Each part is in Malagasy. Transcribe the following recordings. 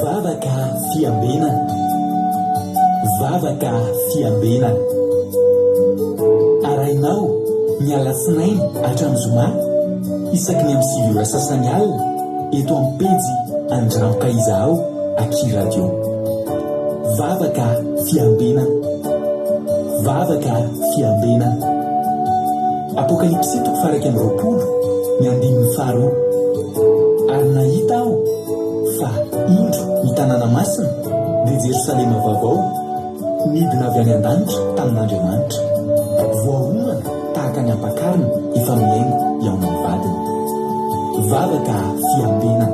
Vavaka fiambenana. Vavaka fiambenana. Arahinao ny alatsinainy hatramin'ny zoma isaky ny amin'ny 9 ora sasany alina eto amin'ny pejy Andramboka Izahao aky Radio. Vavaka fiambenana. Vavaka fiambenana. Apokalypsy toko faha-21, ny andininy faharoa. Ary nahita aho fa, indro, ny tanàna masina, dia Jerosalema vaovao, nidina avy any an-danitra tamin'Andriamanitra. Voaomana tahaka ny ampakarina efa mihaingo hihaona amin'ny vadiny. Vavaka fiambenana.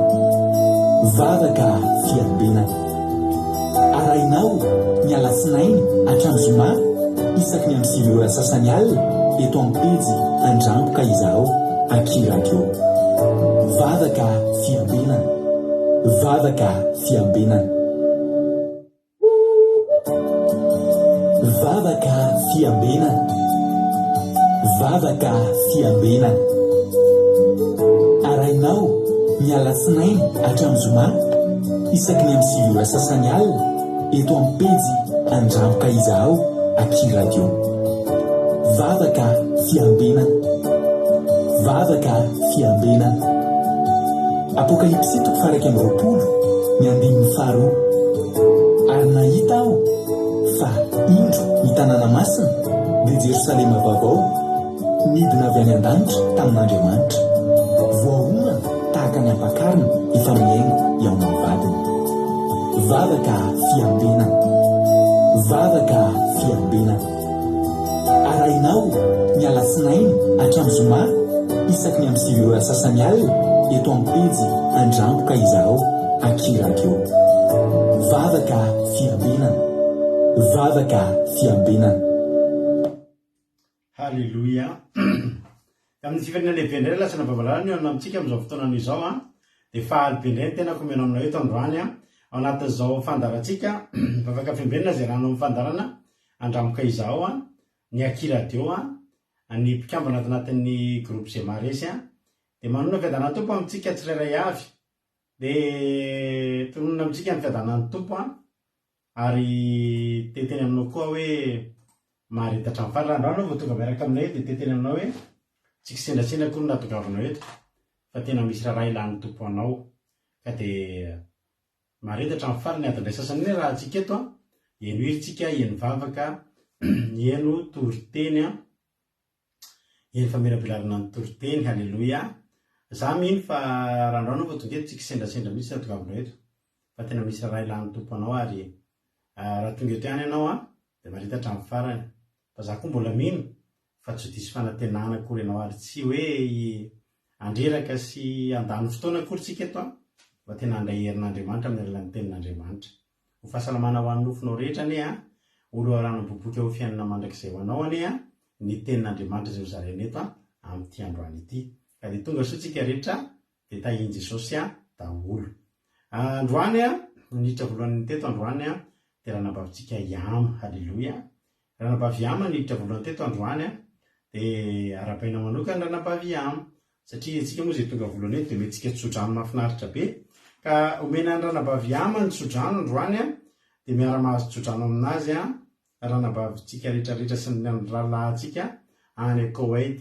Vavaka fiambenana. Arahinao ny alatsinainy hatramin'ny zoma isaky ny amin'ny 9 ora sasany alina eto amin'ny pejy Andramboka Izahao Aky Radio. Vavaka fiambenana. Vavaka fiambenana. Vavaka fiambenana. Vavaka fiambenana. Arahinao ny alatsinainy hatramin'ny zoma isaky ny amin'ny 9 ora sasany alina eto amin'ny pejy Andramboka Izahao aky Radio. Vavaka fiambenana. Vavaka fiambenana. Apokalypsy toko faha-21, ny andininy faharoa. Ary nahita aho fa, indro, ny tanàna masina, dia Jerosalema vaovao, nidina avy any an-danitra tamin'Andriamanitra. Voaomana tahaka ny ampakarina efa mihaingo hihaona amin'ny vadiny. Vavaka fiambenana. Vavaka fiambenana. Arahinao ny alatsinainy hatramin'ny zoma isaky ny amin'ny 9 ora sasany alina eto amin'ny pejy Andramboka Izahao Aky Radio. Vavaka fiambenana. Vavaka fiambenana. Haleloia. Amin'ny fiverina lehibe indray lasa navavalala ny olona amintsika amin'izao fotoanana izao an. Dia faly be indray ny tenako omena aminao eto androany an. Ao anatin'izao fandaharantsika vavaka fiambenana izay rano amin'ny fandaharana Andramoka Izahao an, ny Aky Radio an, ny mpikambana ato anatin'ny groupe Zemaresy an. Dia manonona fiadanan'ny Tompo amintsika tsirairay avy. Dia tononina amintsika ny fiadanan'ny Tompo an. Ary te hiteny aminao koa aho hoe mahareta hatramin'ny farany. Raha androany ianao vao tonga miaraka aminay eto dia te hiteny aminao hoe tsy kisendrasendra akory no nahatongavanao eto fa tena misy raharaha ilan'ny Tompo anao. Ka dia mahareta hatramin'ny farany. Adiny iray sasany iny raha antsika eto an, heno hira tsika, heno vavaka, heno toriteny an. Eny famelabelarana ny toriteny, haleloia. Za mino fa raha androany aho vao tonga eto tsy kisendrasendra mihitsy no atongavanao eto fa tena misy raharaha ilan'ny Tompo anao ary raha tonga eto ihany ianao an dia maharita hatramin'ny farany fa za koa mbola mino fa tsy ho diso fanantenana akory ianao ary tsy hoe handreraka sy handany fotoana akory tsika eto an fa tena handray herin'Andriamanitra amin'ny alalan'ny tenin'Andriamanitra. Ho fahasalamana ho an'ny nofonao rehetra anie an, ho loharanom-boboka ho fiainana mandrakizay ho anao anie an, ny tenin'Andriamanitra izay hozaraina eto an, amin'ity androany ity. Ka dia tonga soa tsika rehetra, dia tahian'i Jesosy an, daholo. Androany an, ny minitra voalohany teto androany an, dia ranabavintsika Yama, haleloia. Ranabavy Yama niditra voalohany teto androany an, dia arahabaina manokana Ranabavy Yama, satria antsika moa izay tonga voalohany eto dia omentsika tsodrano mahafinaritra be, ka omena an'i Ranabavy Yama ny tsodrano androany an, dia miara-mahazo tsodrano aminazy an, Ranabavintsika rehetrarehetra sy ny rahalahintsika any Koweït,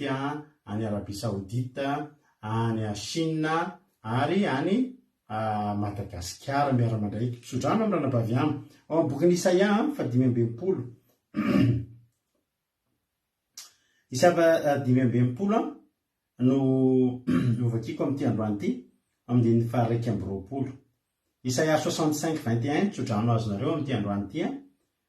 any Arabie Saoudite, any Chine ary any Madagasikara miara-mandray tsodrano amin'ny ranabavy Ama. Ao amin'ny bokin'i Isaia faha-65. Isaia faha-65 no hovakiko amin'ity androany ity, amin'ny andininy faha-21. Isaia 65, 21, tsodrano azonareo amin'ity androany ity.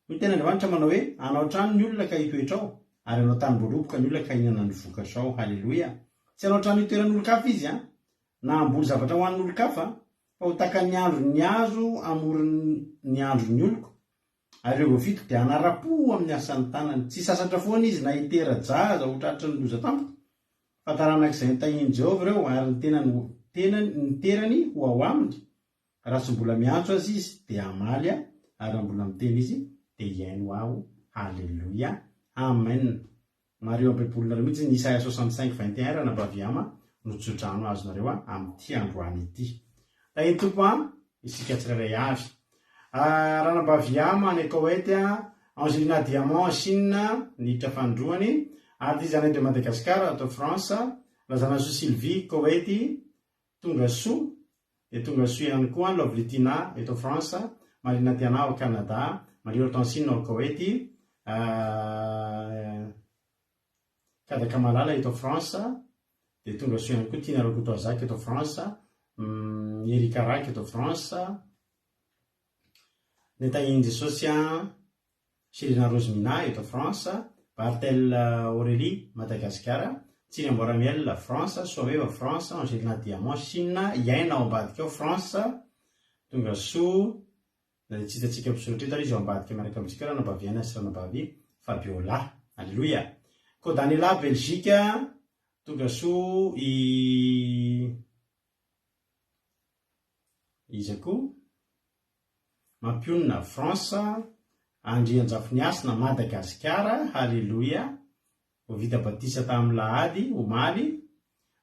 Hoy ny Tenin'Andriamanitra manao hoe, Hanao trano ny olona ka hitoetra ao, ary hanao tanim-boaloboka ny olona ka hihinana ny vokatra ao. Haleloia! Tsy hanao trano hitoeran'olon-kafa izy, na hamboly zavatra ho an'olon-kafa, fa ho takan'ny andron'ny hazo hamoron'ny andron'ny oloko, ary ireo voafidiko dia hanara-po amin'ny asan'ny tanany. Tsy hisasatra foana izy na hitera-jaza ho tratry ny loza tampoka, fa taranak'izay notahian'i Jehovah ireo, ary ny tenany ho tenany, ny terany ho ao aminy. Raha tsy mbola miantso aza izy, dia hamaly aho, ary raha mbola miteny izy, dia hihaino aho. Haleloia! Amen! Mariho am-baibolinareo mihitsy ny Isaia 65, 21 Ranabavy Yama no tsodrano azonareo amin'ity androany ity. Tahin'ny Tompo an, isika tsirairay avy. Ranabavy Yama any Koweït, Angelina Diamant Chine, niditra fanindroany, Artisanat de Madagascar ato France, Razanasoa Sylvie, Koweït, tonga soa, dia tonga soa ihany koa Lovely Tina eto France, Marina Tiana ao Canada, Marie Hortensine ao Koweït, Kadaka Malala eto France, dia tonga soa ihany koa Tiana Rakotoazaka eto France, Erika Raky eto France, Netahin'i Jesosy an, Selena Rose Mina eto France, Barthel Aurélie Madagasikara, Tsiry Amboaramiel France, Soameva France, Angelina Diamant Chine, Iaina ao ambadika ao France, tonga soa, na dia tsy hitantsika misoratra eto ary izy ao ambadika miaraka amintsika ao Ranabavy Aina sy Ranabavy Fabiola. Aleloia! Kodanela Belgique, tonga soa i Iza koa? Mampionona France, Andrianjafiniasina Madagasikara, Haleloia, vao vita batisa tamin'ny lahady, omaly,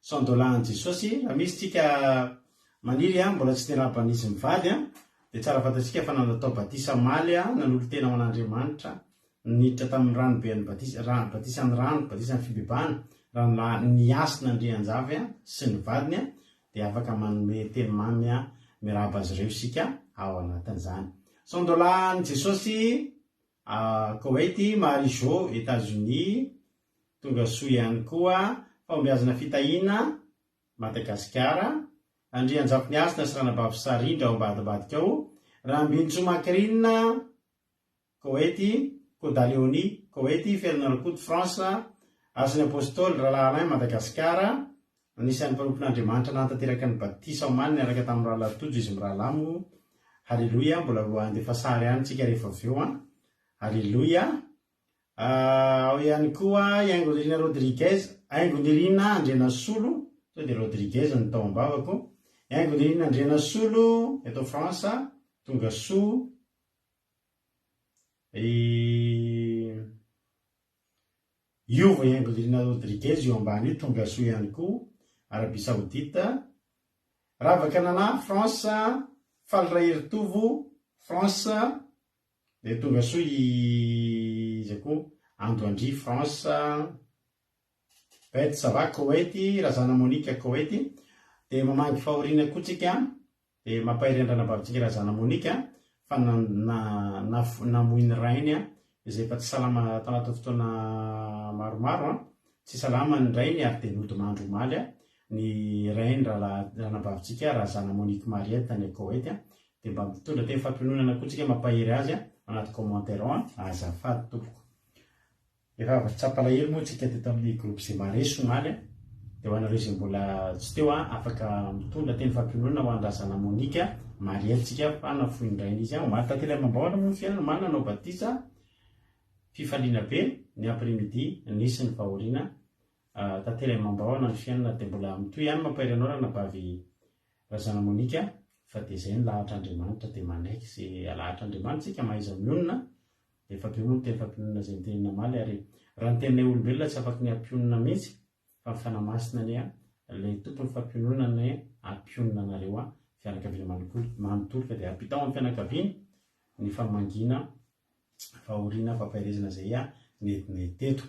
Sandola an'i Jesosy, raha misy tsika maniry an, mbola tsy nirahaba an'izy mivady an, dia tsara fantatsika fa nanatao batisa omaly an, nanolo-tena ho an'Andriamanitra, niditra tamin'ny rano be an'ny batisa, rano, batisan'ny rano, batisan'ny fibebahana, raha ny laha, ny Andrianjafy an, sy ny vadiny an, dia afaka manome teny mamy miarahaba azy ireo isika ao anatin'izany. Sandola an'i Jesosy a Koweït, Marie Jo, Etats-Unis, tonga soa ihany koa, Fahombiazana Fitahiana, Madagasikara, Andrianjafiniasina sy Ranabavy Sarindra ao ambadimbadika ao, Rambinintsoa Macrine, Koety, Kodaleonie, Koety, Fernand Rakoto, France, Asan'ny Apostoly, Rahalahy Alain, Madagasikara, Anisan'ny mpanompon'Andriamanitra nahatanteraka ny batisa omaly niaraka tamin'ny Rahalahy Tojo izy mirahalahy moa. Haleloia, mbola ho handefa sary ihany tsika rehefa avy eo an. Haleloia. Ao ihany koa i Haingonirina Rodriguez, Haingonirina Andrianasolo, sao dia Rodriguez no tao am-bavako. Haingonirina Andrianasolo eto France, tonga soa. I Io vao Haingonirina Rodriguez io ambany io tonga soa ihany koa, Arabie Saoudite. Ravaka Nana, France, Faly Raheritovo, France, dia tonga soa i iza koa, Ando Andria, France, Beth ça va, Koweït, Razana Monica, Koweït. Dia mamangy fahoriana koa tsika. Dia mampahery an-dranabavintsika Razana Monica fa namoy ny rainy izay efa tsy salama tao anatin'ny fotoana maromaro. Tsy salama ny rainy ary dia nodimandry omaly ny rainy rahalahy-ranabavintsika Razana Monique Mariette any Koweït. Dia mba mitondra teny fampiononana koa tsika mampahery azy anaty commentaire ao. Azafady tompoko. Efa avy tsapalahelo moa tsika teto amin'ny groupe Zemaresy omaly a! Dia ho anareo izay mbola tsy teo a, afaka mitondra teny fampiononana ho an-dRazana Monica Marielle tsika fa nafoy ny rainy izy a! Omaly taty ilay amam-bahoana moa ny fiainana, omaly nanao batisa, fifaliana be, ny après midi nisy ny fahoriana, taty ilay amam-bahoana ny fiainana dia mbola mitohy ihany mampahery anao ranabavy Razana Monica fa dia izay ny lahatr'Andriamanitra dia manaiky izay alahatr'Andriamanitra tsika, mahaiza mionona. Efa be moa ny teny fampiononana izay notenenina omaly ary raha ny teninay olombelona tsy afaky ny hampionona mihitsy fa ny Fanahy Masina anie ilay tompon'ny fampiononana anie hampionona anareo fianakaviana manontolo ka dia ampitao amin'ny fianakaviana ny famangiana fahoriana fampaherezana izay nentinay teto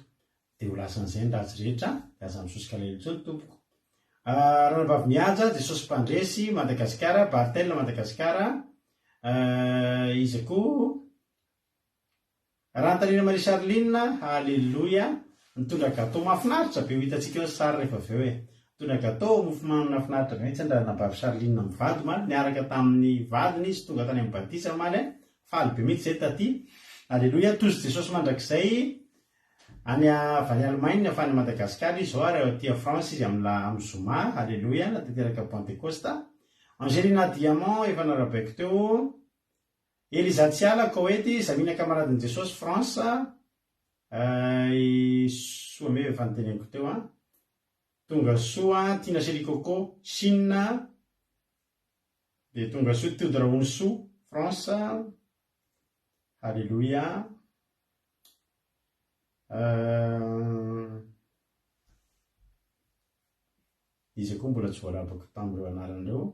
dia ho lasan'izay ny ratsy rehetra dia aza misosoka alahelo intsony tompoko. Ranabavy Mihaja, Jesosy Mpandresy, Madagasikara, Barthel Madagasikara, iza koa? Rantanina Marie Charline, Alléluia, nitondra gâteau mahafinaritra be, ho hitantsika eo ny sary rehefa avy eo e. Nitondra gâteau, mofomamy nahafinaritra be mihitsy Ranabavy Charline mivady omaly, niaraka tamin'ny vadiny izy tonga tany amin'ny batisa omaly, faly be mihitsy izay taty. Alléluia, tojo Jesosy mandrakizay any avy any Allemagne fa any Madagascar izy izao ary aty France izy amin'ny amin'ny zoma, Alléluia, natanteraka Pentecoste. Angelina Diamant efa narabaiko teo. Eliza Tsiala, Koety, Zamina Kamaradin'i Jesosy, France, i Soameva efa noteneniko teo an. Tonga soa, Tina Chérie Coco, Chine, dia tonga soa Tody Rahonisoa, France, Haleloia. Iza koa mbola tsy voarabako tamin'ireo anarana ireo?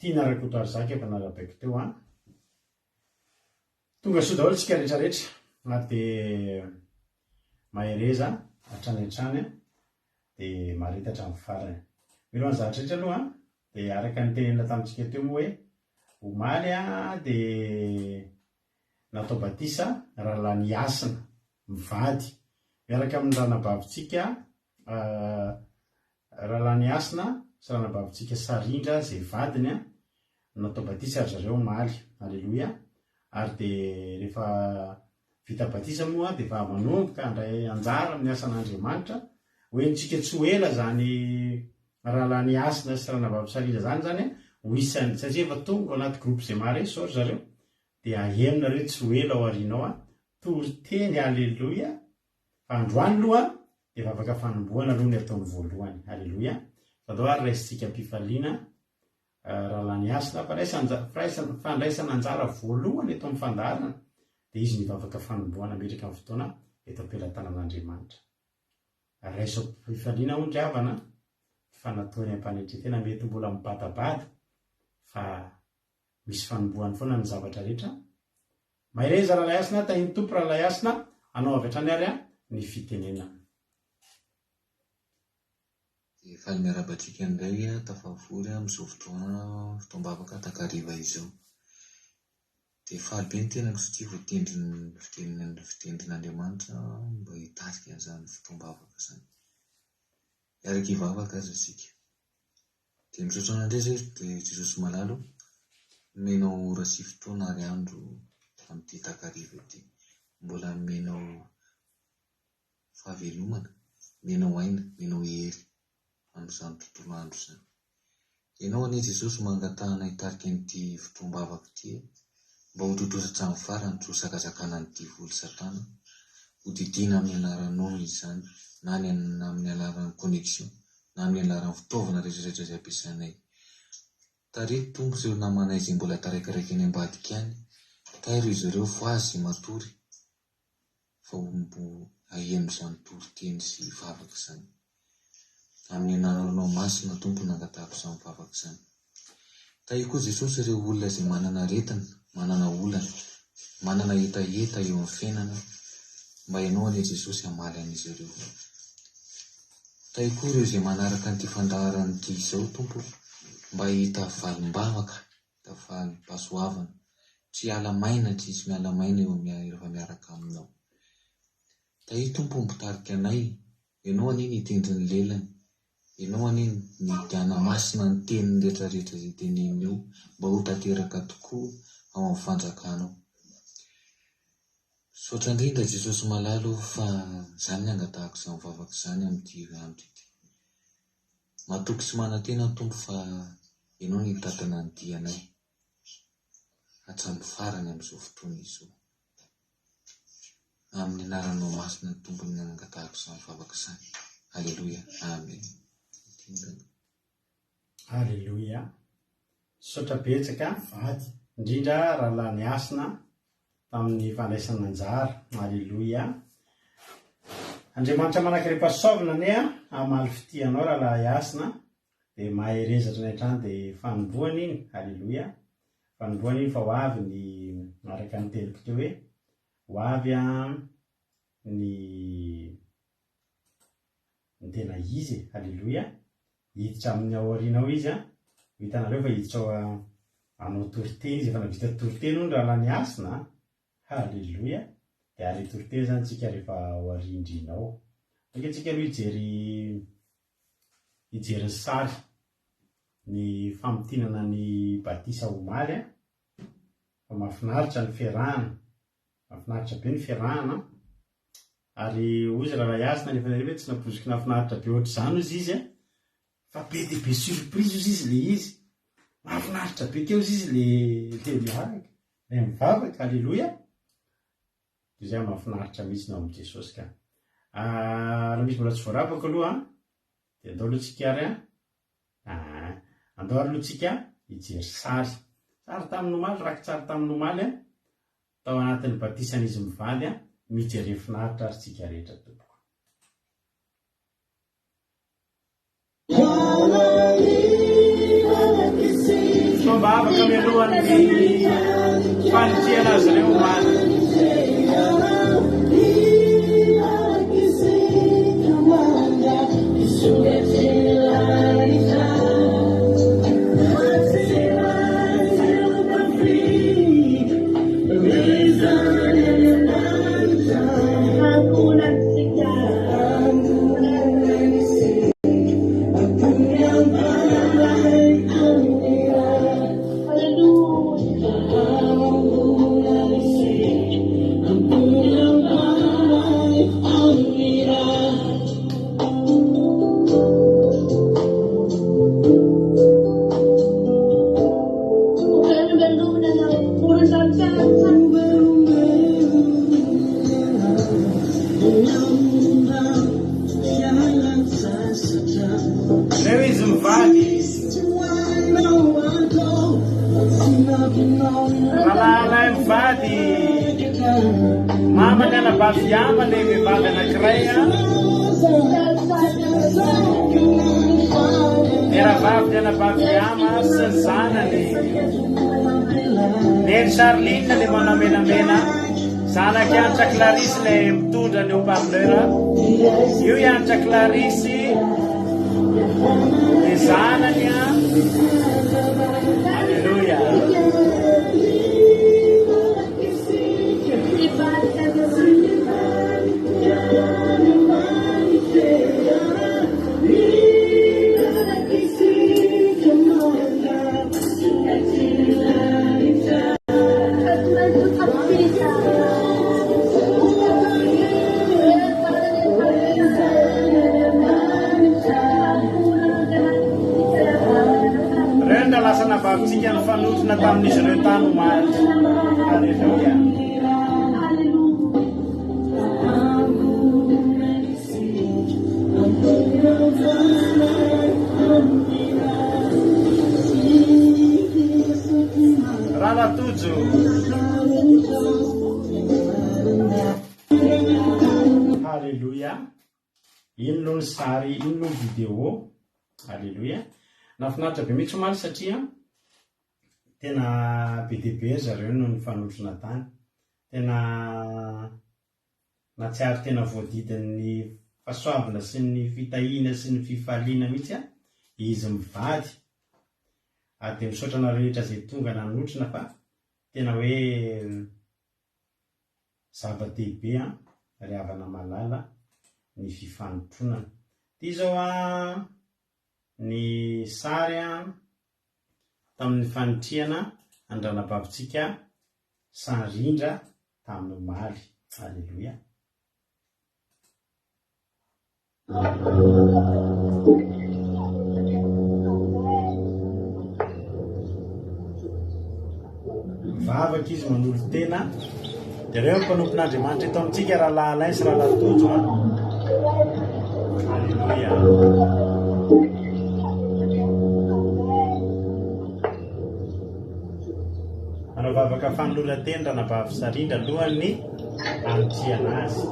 Tiana Rakotoarizaka efa narabaiko teo an. Tonga soa daholo tsika rehetra rehetra ary dia mahereza hatrany hatrany dia mahareta hatramin'ny farany. Mialohan'ny zavatra rehetra aloha dia araka ny tenenina tamintsika teo moa hoe omaly dia natao batisa Rahalahy Nihasina mivady miaraka amin'ny ranabavintsika Rahalahy Nihasina sy ranabavintsika Sarindra izay vadiny no natao batisa ry zareo omaly. Aleloia. Ary dia rehefa vita batisa moa dia efa manomboka handray anjara amin'ny asan'Andriamanitra. Ho henontsika tsy ho ela izany Rahalahy Nihasina sy ranabavy Sarindra izany izany ho isan'ny, satria efa tonga ao anaty groupe izay maharesy izao ry zareo, dia henonareo tsy ho ela ao aoriana ao toriteny. Aleloia. Fa androany aloha dia vavaka fanombohana aloha ny ataony voalohany. Aleloia. Fa andao ary raisintsika am-pifaliana Rahalahy Nihasina, fandraisana anjara voalohany eto amin'ny fandaharana dia izy ny vavaka fanombohana ametraka ny fotoana eto am-pelatanan'Andriamanitra. Raiso am-pifaliana hono ry havana fa nataony am-panetren-tena mety mbola mibadabada fa misy fanombohany foana ny zavatra rehetra. Mahereza Rahalahy Hasina, tahin'ny Tompo Rahalahy Hasina, anao avy hatrany ary ny fitenenana. Dia faly miarahaba antsika indray tafavory amin'izao fotoana fotoam-bavaka takariva izao. Dia faly be ny tenako satria voatendrin'ny fitendrin'Andriamanitra mba hitarika an'izany fotoam-bavaka izany. Hiaraka hivavaka aza isika. Dia misaotra anao indray izay ry Jesosy malala o, nomenao ora sy fotoana ary andro amin'ity takariva ity. Mbola nomenao fahavelomana, omenao aina, omenao hery amin'izany tontolo andro izany. Ianao anie Jesosy no mangatahana hitarika an'ity fotoam-bavaka ity e, mba ho tontosa hatramin'ny farany tsy ho sakasakana ny devoly satana, ho didiana amin'ny anaranao izany na ny amin'ny alalan'ny connexion na amin'ny alalan'ny fitaovana rehetra rehetra izay ampiasainay. Tariho Tompo ireo namanay izay mbola taraikiraiky any ambadika any, tairo izy ireo fohazy matory vao mbo haheno izany toriteny sy vavaka izany. Amin'ny anaranao masina Tompo no angatahako izany vavaka izany. Tahio koa Jesosy ireo olona izay manana aretina, manana olana, manana hetaheta eo amin'ny fiainana, mba Ianao anie Jesosy hamaly an'izy ireo. Tahio koa ireo izay manaraka an'ity fandaharana ity izao Tompo mba hahita valim-bavaka Valim-pahasoavana. Tsy hiala maina, tsy hisy miala maina eo amin'ny rehefa miaraka aminao. Tahio Tompo o mpitarika anay, Ianao anie ny hitendry ny lelany, Ianao anie ny hanamasina ny teniny rehetra rehetra izay teneniny eo mba ho tanteraka tokoa ao amin'ny fanjakanao. Misaotra indrindra Jesosy malala o fa izany ny angatahako izany vavaka izany amin'ity andro ity. Matoky sy manantena aho Tompo fa Ianao no hitantana ny dianay hatramin'ny farany amin'izao fotoana izao. Amin'ny anaranao masina Tompo no nangatahako izany vavaka izany. Aleloia. Amen. Aleloia. Misaotra betsaka vady, indrindra Rahalahy Nihasina tamin'ny fandraisana anjara. Aleloia. Andriamanitra manankarem-pahasoavana anie hamaly fitia anao Rahalahy Hasina dia mahereza hatrany hatrany dia fanombohana iny. Aleloia. Fanombohana iny fa ho avy ny araka ny teniko teo hoe ho avy ny ny tena izy e. Aleloia. Hiditra amin'ny ao aoriana ao izy an. Ho hitanareo fa hiditra ao hanao toriteny izy. Efa nahavita toriteny hono Rahalahy Nihasina an. Haleloia. Dia ary hitoriteny izany tsika rehefa ao aoriandriana ao. Aoka tsika aloha hijery hijery ny sary ny famintinana ny batisa omaly an. Fa mahafinaritra ny fiarahana. Mahafinaritra be ny fiarahana an. Ary hozy Rahalahy Hasina nefa nareo ve tsy nampoiziko nahafinaritra be ohatr'izany hozy izy an! Fa be dia be surprise hozy izy le izy. Mahafinaritra be keo hozy izy le le miaraka, le mivavaka, aleloia! Toy izay mahafinaritra mihitsy ny ao amin'i Jesosy ka. Ah, raha misy mbola tsy voarabako aloha an, dia andao aloha tsika ary an. Ah, andao ary aloha tsika hijery sary. Sary tamin'ny omaly, raki-tsary tamin'ny omaly an. Tao anatin'ny batisan'izy mivady an, mijere finaritra ary tsika rehetra tompoko. fotoam-bavaka mialohan'ny fanitrihana azy ireo omaly. Reo izy mivady. Rahalahy mivady. Mama ny anabavy Yama le vehivavy anankiray a. Ny rahavavy ny anabavy Yama sy ny zanany. Neny Charline le manao menamena. Zanak'i Hanitra Clarisse le mitondra ny haut-parleur. Io i Hanitra Clarisse le zanany a. Alléluia. Ireo no lasa navavintsika nifanotrona tamin'izy ireo tany omaly. Aleloia. Ralatojo. Haleloia. Iny aloha ny sary, iny aloha ny vidéo. Haleloia. Nahafinaritra be mihitsy omaly satria tena be dia be ry zareo no nifanotrona tany. Tena Nahatsiaro tena voadidin'ny fahasoavana sy ny fitahiana sy ny fifaliana mihitsy aho izy mivady ary dia misaotra anareo rehetra izay tonga nanotrona fa tena hoe zava-dehibe an ry havana malala ny fifanotronana. Ity izao an ny sary an tamin'ny fanitrihana an-dranabavintsika Sanrindra tamin'ny omaly. Aleloia. Mivavaka izy manolo-tena. Dia ireo ny mpanompon'Andriamanitra eto amintsika, Rahalahy Alain sy Rahalahy Tojo. A. Aleloia. Manao vavaka fanoloran-teny Ranabavy Sarindra alohan'ny hanitrihana azy.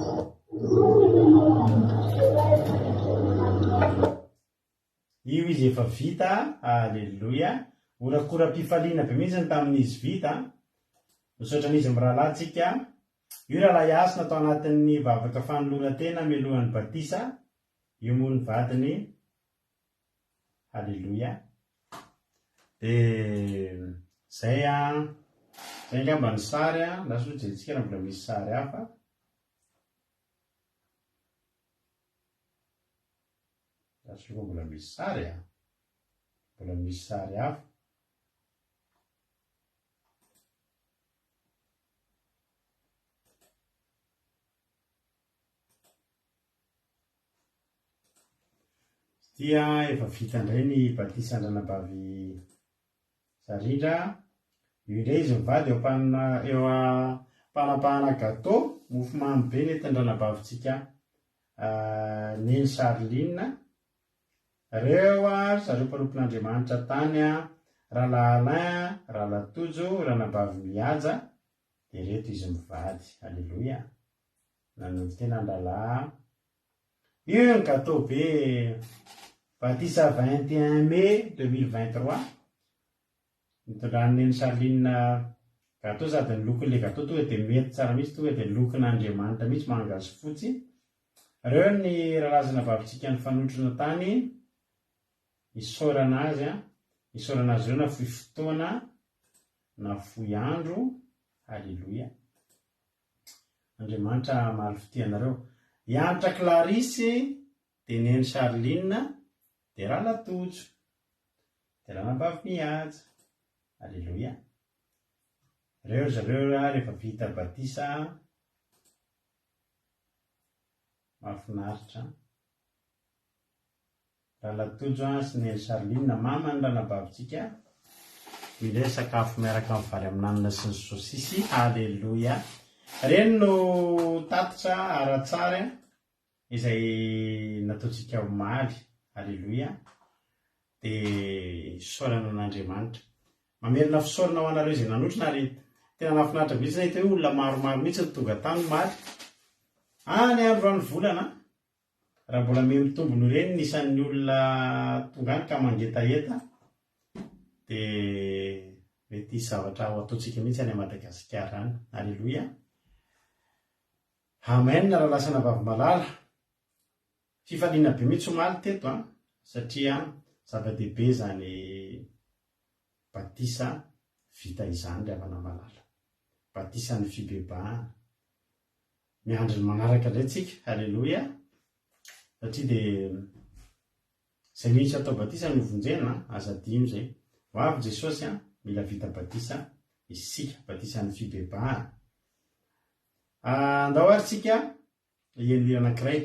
Io izy efa vita, aleloia. Horakoram-pifaliana be mihitsy ny tamin'izy vita. Misaotra an'izy mirahalahy tsika. Io rahalahy Hasina tao anatin'ny vavaka fanoloran-tena mialohan'ny batisa. Io moa ny vadiny. Haleloia. Dia zay an, zay angamba ny sary an, lasa ho jerentsika raha mbola misy sary hafa. Lasa aloha mbola misy sary an, mbola misy sary hafa. Dia efa vita indray ny batisan-dranabavy Zarindra. Io indray izy mivady eo am-panana eo am-panapahana gâteau, mofomamy be nentin-dranabavintsika Neny Charline. Reo ry zareo mpanompon'Andriamanitra tany, Rahalahy Alain, Rahalahy Tojo, Ranabavy Mihaja, dia ireto izy mivady. Aleloia. Nanolo-tena ny rahalahy. Io ny gâteau be batisa 21 mai 2023. Nitondran'i Neny Charline gateau sady ny lokon'ilay gateau tonga dia mety tsara mihitsy, tonga dia lokon'Andriamanitra mihitsy manga sy fotsy. Ireo ny rahalahy sy anabavitsika nifanotrona tany, isaorana azy an, isaorana azy ireo nafoy fotoana, nafoy andro, Aleloia. Andriamanitra hamaly fitia anareo. I Hanitra Clarisse dia Neny Charline dia Ralatojo dia Ranabavy Mihaja. Aleloia. Reo ry zareo rehefa vita batisa. Mahafinaritra. Ralatojo an sy Neny Charline maman'ny ranabavintsika Indray sakafo miaraka amin'ny vary amin'anana sy ny sosisy Aleloia Ireny no tatitra ara-tsary izay nataontsika omaly Aleloia Dia isaorana an'Andriamanitra Mamerina fisaorana ho anareo izay nanotrona ary tena nahafinaritra be mihitsy nahita hoe olona maromaro mihitsy no tonga tany omaly Any andro any volana Raha mbola miha mitombo noho ireny ny isan'ny olona tonga any ka mangetaheta dia mety hisy zavatra ho ataontsika mihitsy any Madagasikara any. Aleloia. Amen rahalahy sy anabavy malala. Fifaliana be mihitsy omaly teto an, satria zava-dehibe izany batisa vita izany ry havana malala. Batisan'ny fibebahana. Miandry ny manaraka indray tsika. Aleloia. Satria dia izay mihitsy atao batisa no vonjena, aza adino izay. Ho avy Jesosy an, mila vita batisa isika, batisan'ny fibebahana. Andao ary tsika hiheno hira anankiray.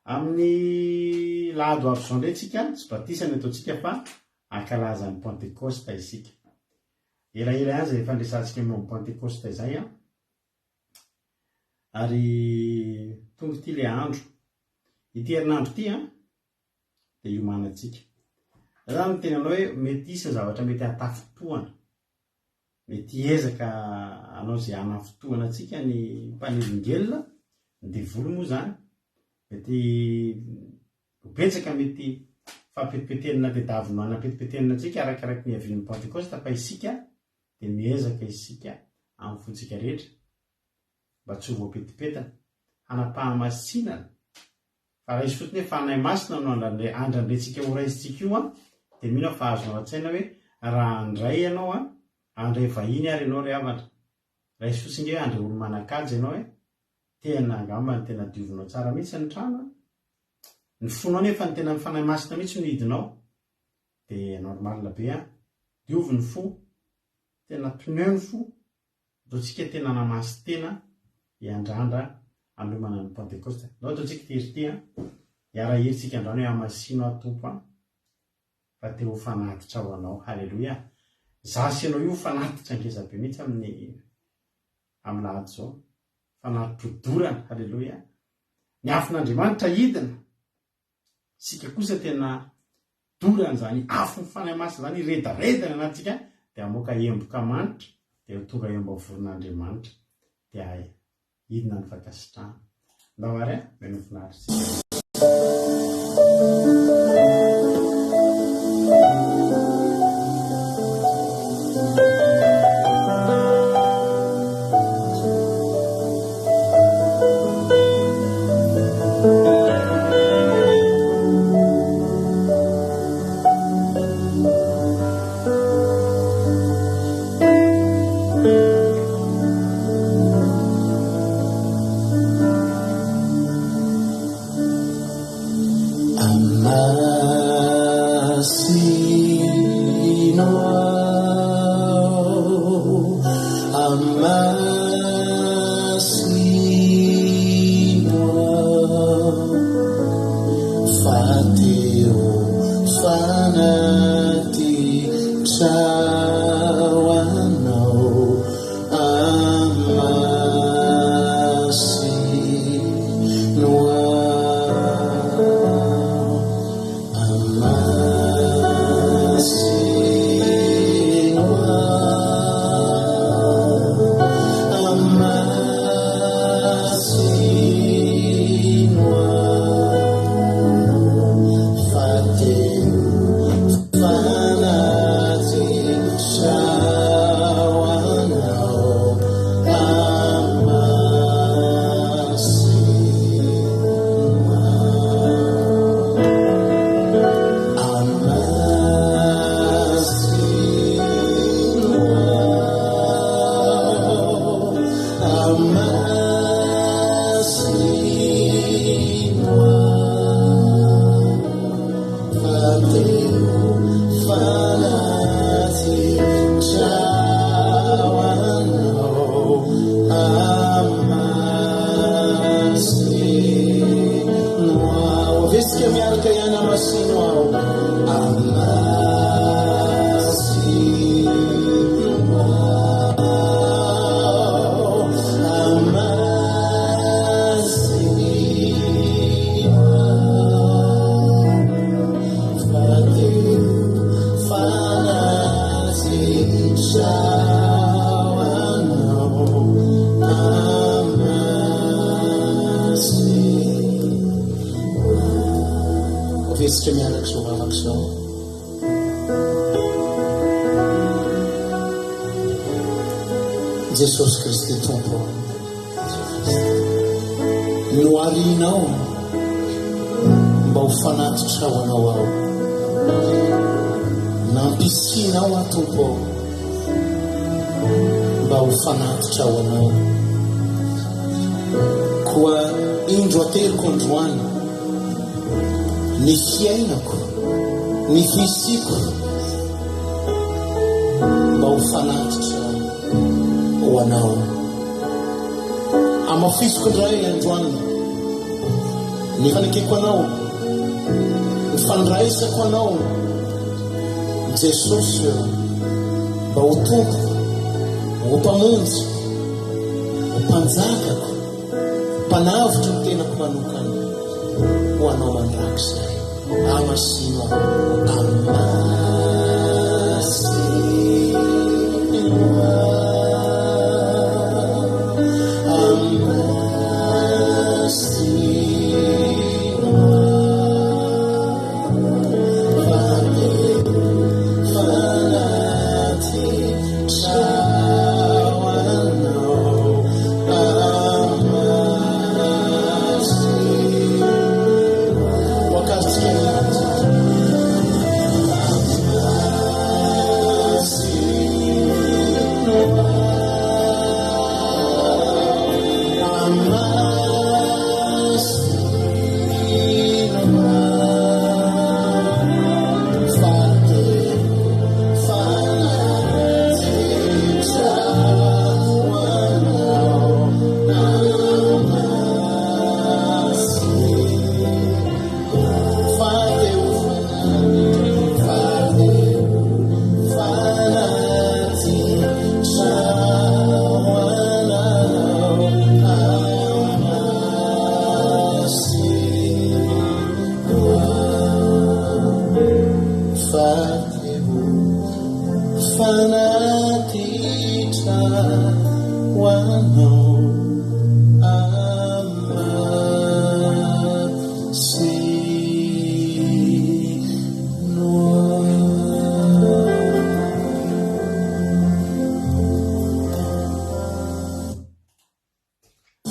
Amin'ny lahady ho avy izao indray tsika, tsy batisa ny ataontsika fa hankalaza ny Pentekosta isika. Elaela ihany izay efa niresahantsika momba ny Pentekosta izay an. Ary tonga ity ilay andro. Ity herinandro ity an, dia hiomanantsika. Za zany miteny anao hoe mety hisy ny zavatra mety hahatafintohana. Mety hiezaka hanao izay hanafintohana antsika ny mpanelingelina, ny devoly moa izany. Mety ho betsaka mety fampetipetenina tedavina hanapetipetenina antsika arakaraky ny hiavian'ny Pantekosta fa isika dia miezaka isika amin'ny fontsika rehetra mba tsy ho voapetipetana, hanam-pahamasinana, fa raiso fotsiny hoe Fanahy Masina no andrandrentsika ho raisintsika io an, dia mino aho fa azonao an-tsaina hoe raha handray ianao an, handray vahiny ary ianao ry havana, raiso fotsiny nge hoe handray olo-manan-kaja ianao e, tena angamba ny tena diovinao tsara mihitsy ny trano an, ny fonao nefa ny tena ny Fanahy Masina mihitsy no hidinao, Dia normal be an! Diovy ny fo, tena pneu ny fo, ataontsika tena hanamasy tena hiandrandra hanomana ny Pentekosta. Ndao ataontsika ity hery ity an! Hiara-hira tsika androany hoe hamasino aho Tompo an! Fa te ho fanatitra ho anao. Haleloia! Izaho sy ianao io fanatitra ngeza be mihitsy amin'ny amin'ny lahady izao. Fanatitra hodorana. Haleloia! Ny afon'Andriamanitra hidina. Isika kosa tena dorana izany afon'ny Fanahy Masina izany hiredareda any anatintsika dia hamoaka emboka manitra dia ho tonga eo ambavoron'Andriamanitra dia hidina ny fankasitrahana. Ndao ary a, mino finaritra isika. Avesika miaraka izao vavaka izao. Jesosy Kristy Tompo Noharinao mba ho fanatitra ho Anao aho. Nampisianao aho Tompo ô, mba ho fanatitra ho Anao. Koa indro ateriko androany ny fiainako, ny fisiako mba ho fanatitra ho Anao. Hamafisiko indray androany ny fanekeko Anao, ny fandraisako Anao, Jesosy ô, mba ho Tompoko, ho Mpamonjiko, ho Mpanjakako, Mpanavotro ny tenako manokana ho Anao mandrakizay. Amasino aho. Amasino aho. Amasino aho. Fa fanatitra ho Anao. Amasino. Fanatitra ho anao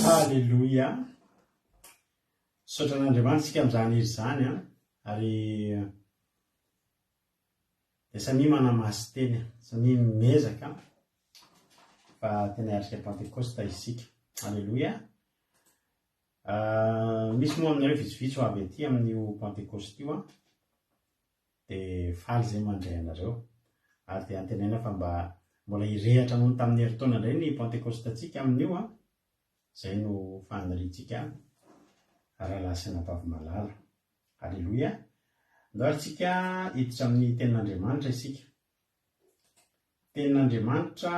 Haleloia! Misaotra an'Andriamanitra isika amin'izany hira izany an, ary dia samia manamasy-tena, samia miezaka fa tena hiatrika Pantekosta isika. Aleloia! Misy moa aminareo vitsivitsy ho avy aty amin'io Pantekosta io an, dia faly izay mandray anareo. Ary dia antenaina fa mba mbola hirehatra noho ny tamin'ny herintaona indray ny Pantekostantsika amin'io an, izay no faniriantsika rahalahy sy anabavy malala. Aleloia! Andao ary tsika hiditra amin'ny tenin'Andriamanitra isika. Tenin'Andriamanitra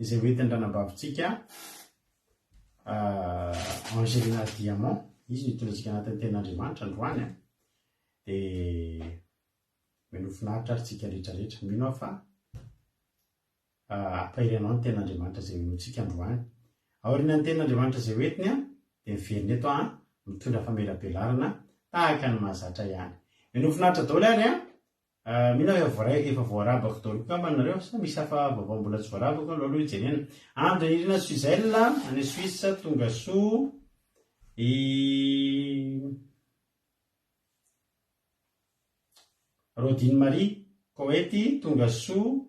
izay hoentin-dranabavintsika Angelina Diamant, izy no hitondra antsika anatin'ny tenin'Andriamanitra androany an. Dia mino finaritra ary tsika rehetra rehetra. Mino aho fa Hampahery anao ny tenin'Andriamanitra izay henointsika androany. Aorianan'ny tenin'Andriamanitra izay hoentiny dia miverina eto aho mitondra famelabelarana tahaka ny mahazatra ihany. Mino finaritra daholo ary an! Mino aho efa voaray, efa voarabako daholo koa angamba nareo sa misy hafa vaovao mbola tsy voarabako aleo aloha hijerena. Andry Nirina Suzelle any Suisse tonga soa i Rodine Marie Koety tonga soa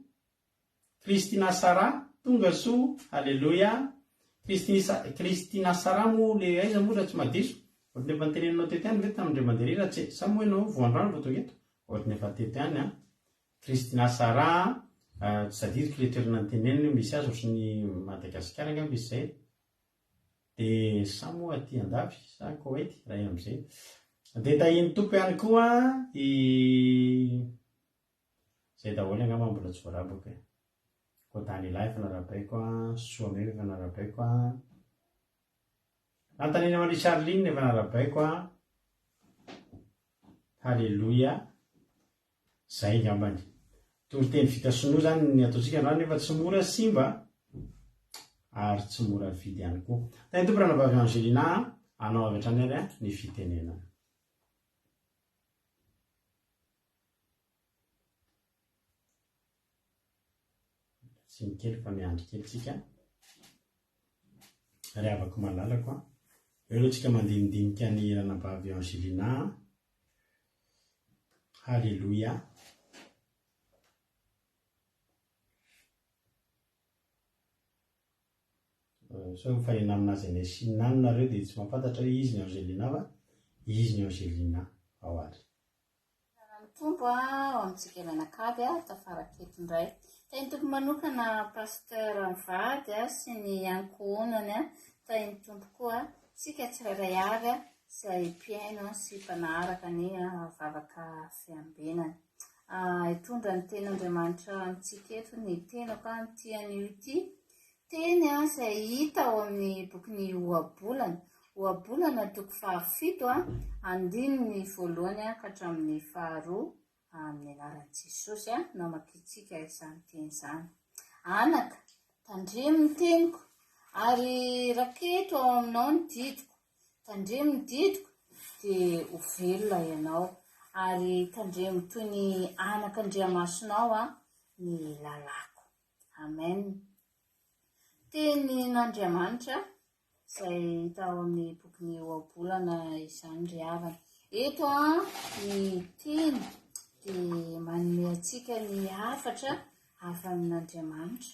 Christina Sarah tonga soa Haleloia Christina Sarah moa le aiza moa raha tsy mahadiso ohatry ny efa noteneninao teto ihany ve tamin'indray mandeha iry raha tsy sa moa ianao vao androany vao tonga eto ohatry ny efa teto ihany an Christina Sarah tsy tadidiko le toerana noteneniny hoe misy azy ohatry ny Madagasikara angamba izy izay Dia sa moa aty andafy sa Koety iray amin'izay. Dia tahian'ny Tompo ihany koa i Izay daholo angamba mbola tsy voarabako e. Koa Daniela efa narabaiko a, Soameva efa narabaiko a. Antanina Marie Charline efa narabaiko a. Haleloia. Zay ngambany. Toriteny vita sinoa izany ny ataontsika androany nefa tsy mora simba ary tsy mora vidy ihany koa. Tahin'ny Tompo Ranabavy Angelina a, anao avy hatrany ary ny fitenenana. Tsiny kely fa miandry kely tsika. Ry havako malalako a. Eo aloha tsika mandinidinika ny Ranabavy Angelina a. Haleloia. Sao mifanena aminazy any Chine any nareo dia tsy mahafantatra hoe izy ny Angelina fa izy ny Angelina ao ary. Fisaorana ny Tompo ho amintsika mianakavy tafaraka eto indray. Tahin'ny Tompo manokana Pasteur mivady sy ny ankohonany, tahin'ny Tompo koa tsika tsirairay avy izay mpihaino sy mpanaraka ny vavaka fiambenana. Hitondra ny tenin'Andriamanitra amintsika eto ny tenako amin'ity anio ity. Teny izay hita ao amin'ny bokin'ny Ohabolana. Ohabolana toko fahafito, andininy voalohany ka hatramin'ny faharoa, amin'ny anaran'i Jesosy no amakiantsika izany teny izany. Anaka, tandremo ny teniko, ary raketo ao aminao ny didiko. Tandremo ny didiko, dia ho velona ianao, ary tandremo toy ny anakandriamasonao ny lalàko. Amen. Tenin'Andriamanitra izay hita ao amin'ny bokin'ny Ohabolana izany ry havana. Eto ny teny dia manome antsika ny hafatra avy amin'Andriamanitra.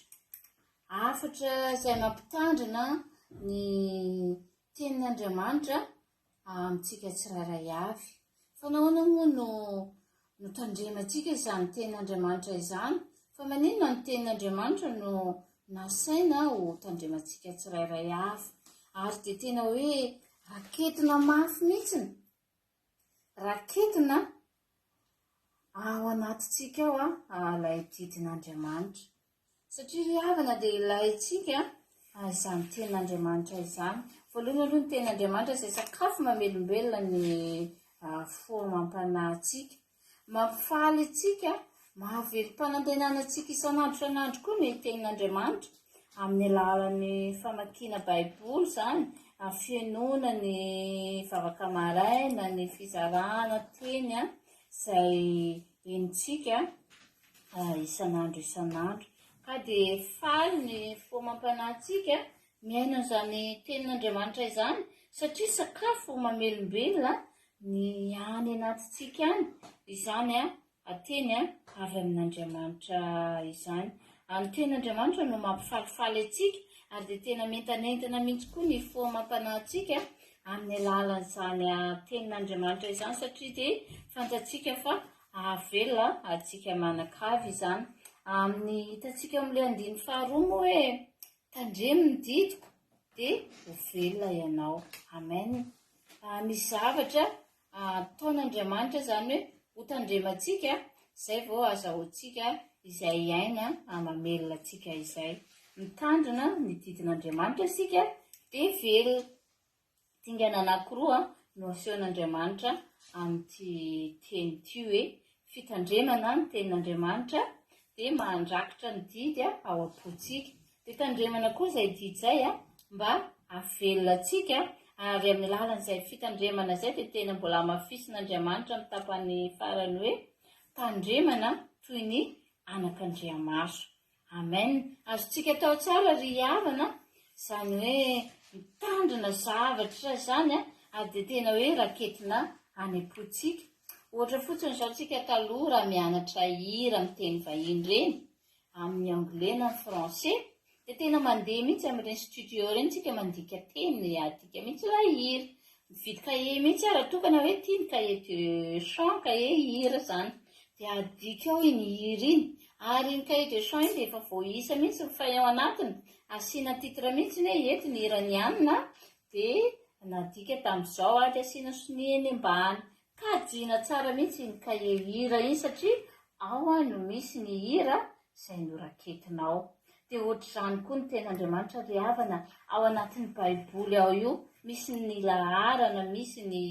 Hafatra izay mampitandrina ny tenin'Andriamanitra amintsika tsirairay avy. Fa nahoana moa no notandremantsika izany tenin'Andriamanitra izany? Fa maninona ny tenin'Andriamanitra no nasaina ho tandremantsika tsirairay avy? Ary dia tena hoe raketina mafy mihitsiny, raketina ao anatintsika ao ilay didin'Andriamanitra. Satria ry havana dia ilaintsika izany tenin'Andriamanitra izany. Voalohany aloha ny tenin'Andriamanitra izay sakafo mamelombelona ny fo amam-panahintsika. Mampifaly antsika, mahavelom-panantenana antsika isan'andro isan'andro koa ny tenin'Andriamanitra. Amin'ny alalan'ny famakiana Baiboly izany, fihainoana ny vavaka maraina, ny fizarana teny izay henontsika isan'andro isan'andro. Ka dia faly ny fo amam-panahintsika mihaino an'izany tenin'Andriamanitra izany satria sakafo mamelombelona ny any anatintsika any izany teny avy amin'Andriamanitra izany. Ny tenin'Andriamanitra no mampifalifaly antsika ary dia tena mientanentana mihitsy koa ny fo amam-panahintsika amin'ny alalan'izany tenin'Andriamanitra izany satria dia fantatsika fa Hahavelona antsika manakavy izany. Amin'ny hitantsika ao amin'ilay andininy faharoa moa hoe tandremo ny didiko dia ho velona ianao. Amen. Ah, misy zavatra ataon'Andriamanitra izany hoe ho tandremantsika izay vao azahoantsika izay aina mamelona antsika izay. Mitandrina ny didin'Andriamanitra isika dia velona. Dingana anankiroa no asehon'Andriamanitra amin'ity teny ity hoe fitandremana ny tenin'Andriamanitra dia mandrakitra ny didy ao am-pontsika. Dia tandremana koa izay didy izay mba hahavelona antsika ary amin'ny alalan'izay fitandremana izay dia tena mbola hamafisin'Andriamanitra amin'ny tapany farany hoe tandremana toy ny anakandriamaso. Amen. Azontsika atao tsara ry havana izany hoe mitandrina zavatra izany ary dia tena hoe raketina any am-pontsika. Ohatra fotsiny izao tsika taloha raha mianatra hira amin'ny teny vahiny ireny, amin'ny anglais na ny français, dia tena mandeha mihitsy amin'ireny studio ireny tsika mandika teny, adika mihitsy ilay hira. Mividy cahier mihitsy aho raha tokana hoe ity ny cahier de chant, cahier hira izany. Dia adika ao iny hira iny. Ary iny cahier de chant iny dia efa voaisa mihitsy ny feuille ao anatiny. Asiana titre mihitsy hoe eto ny hiran'i Anna, dia nadika tamin'izao ary asiana sonia eny ambany. Kajiana tsara mihitsy iny cahier hira iny satria ao no misy ny hira izay noraketinao. Dia ohatr'izany koa ny tenin'Andriamanitra ry havana, ao anatin'ny baiboly ao io, misy ny laharana, misy ny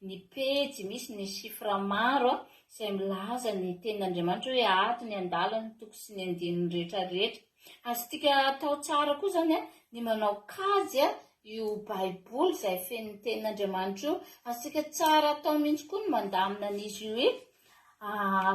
ny pejy, misy ny chiffre maro. izay milaza ny tenin'Andriamanitra hoe ato ny andalany, toko sy ny andininy rehetra rehetra. Azontsika atao tsara koa izany ny manao kajy io Baiboly izay feno ny tenin'Andriamanitra io. Azontsika tsara atao mihitsy koa ny mandamina an'izy io hoe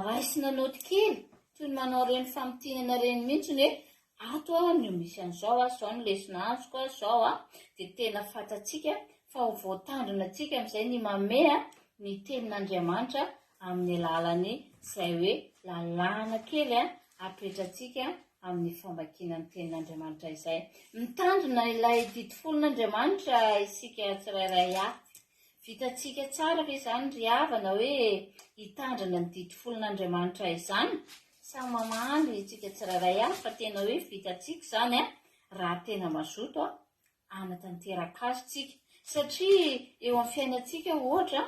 raisina naoty kely, toy ny manao ireny famintinana ireny mihitsy hoe Ato aho no misy an'izao a, izao no lesona azoko a, izao a, dia tena fantatsika fa ho voatandrina antsika amin'izay ny mameha ny tenin'Andriamanitra amin'ny alalan'ny izay hoe lalàna kely a apetratsika amin'ny famakiana ny tenin'Andriamanitra izay. Mitandrina ilay didy folon'Andriamanitra isika tsirairay avy. Vitantsika tsara ve izany ry havana hoe hitandrina ny didy folon'Andriamanitra izany? Samy mamaly isika tsirairay avy fa tena hoe vitantsika izany raha tena mazoto hanatanteraka azy tsika. Satria eo amin'ny fiainantsika ohatra,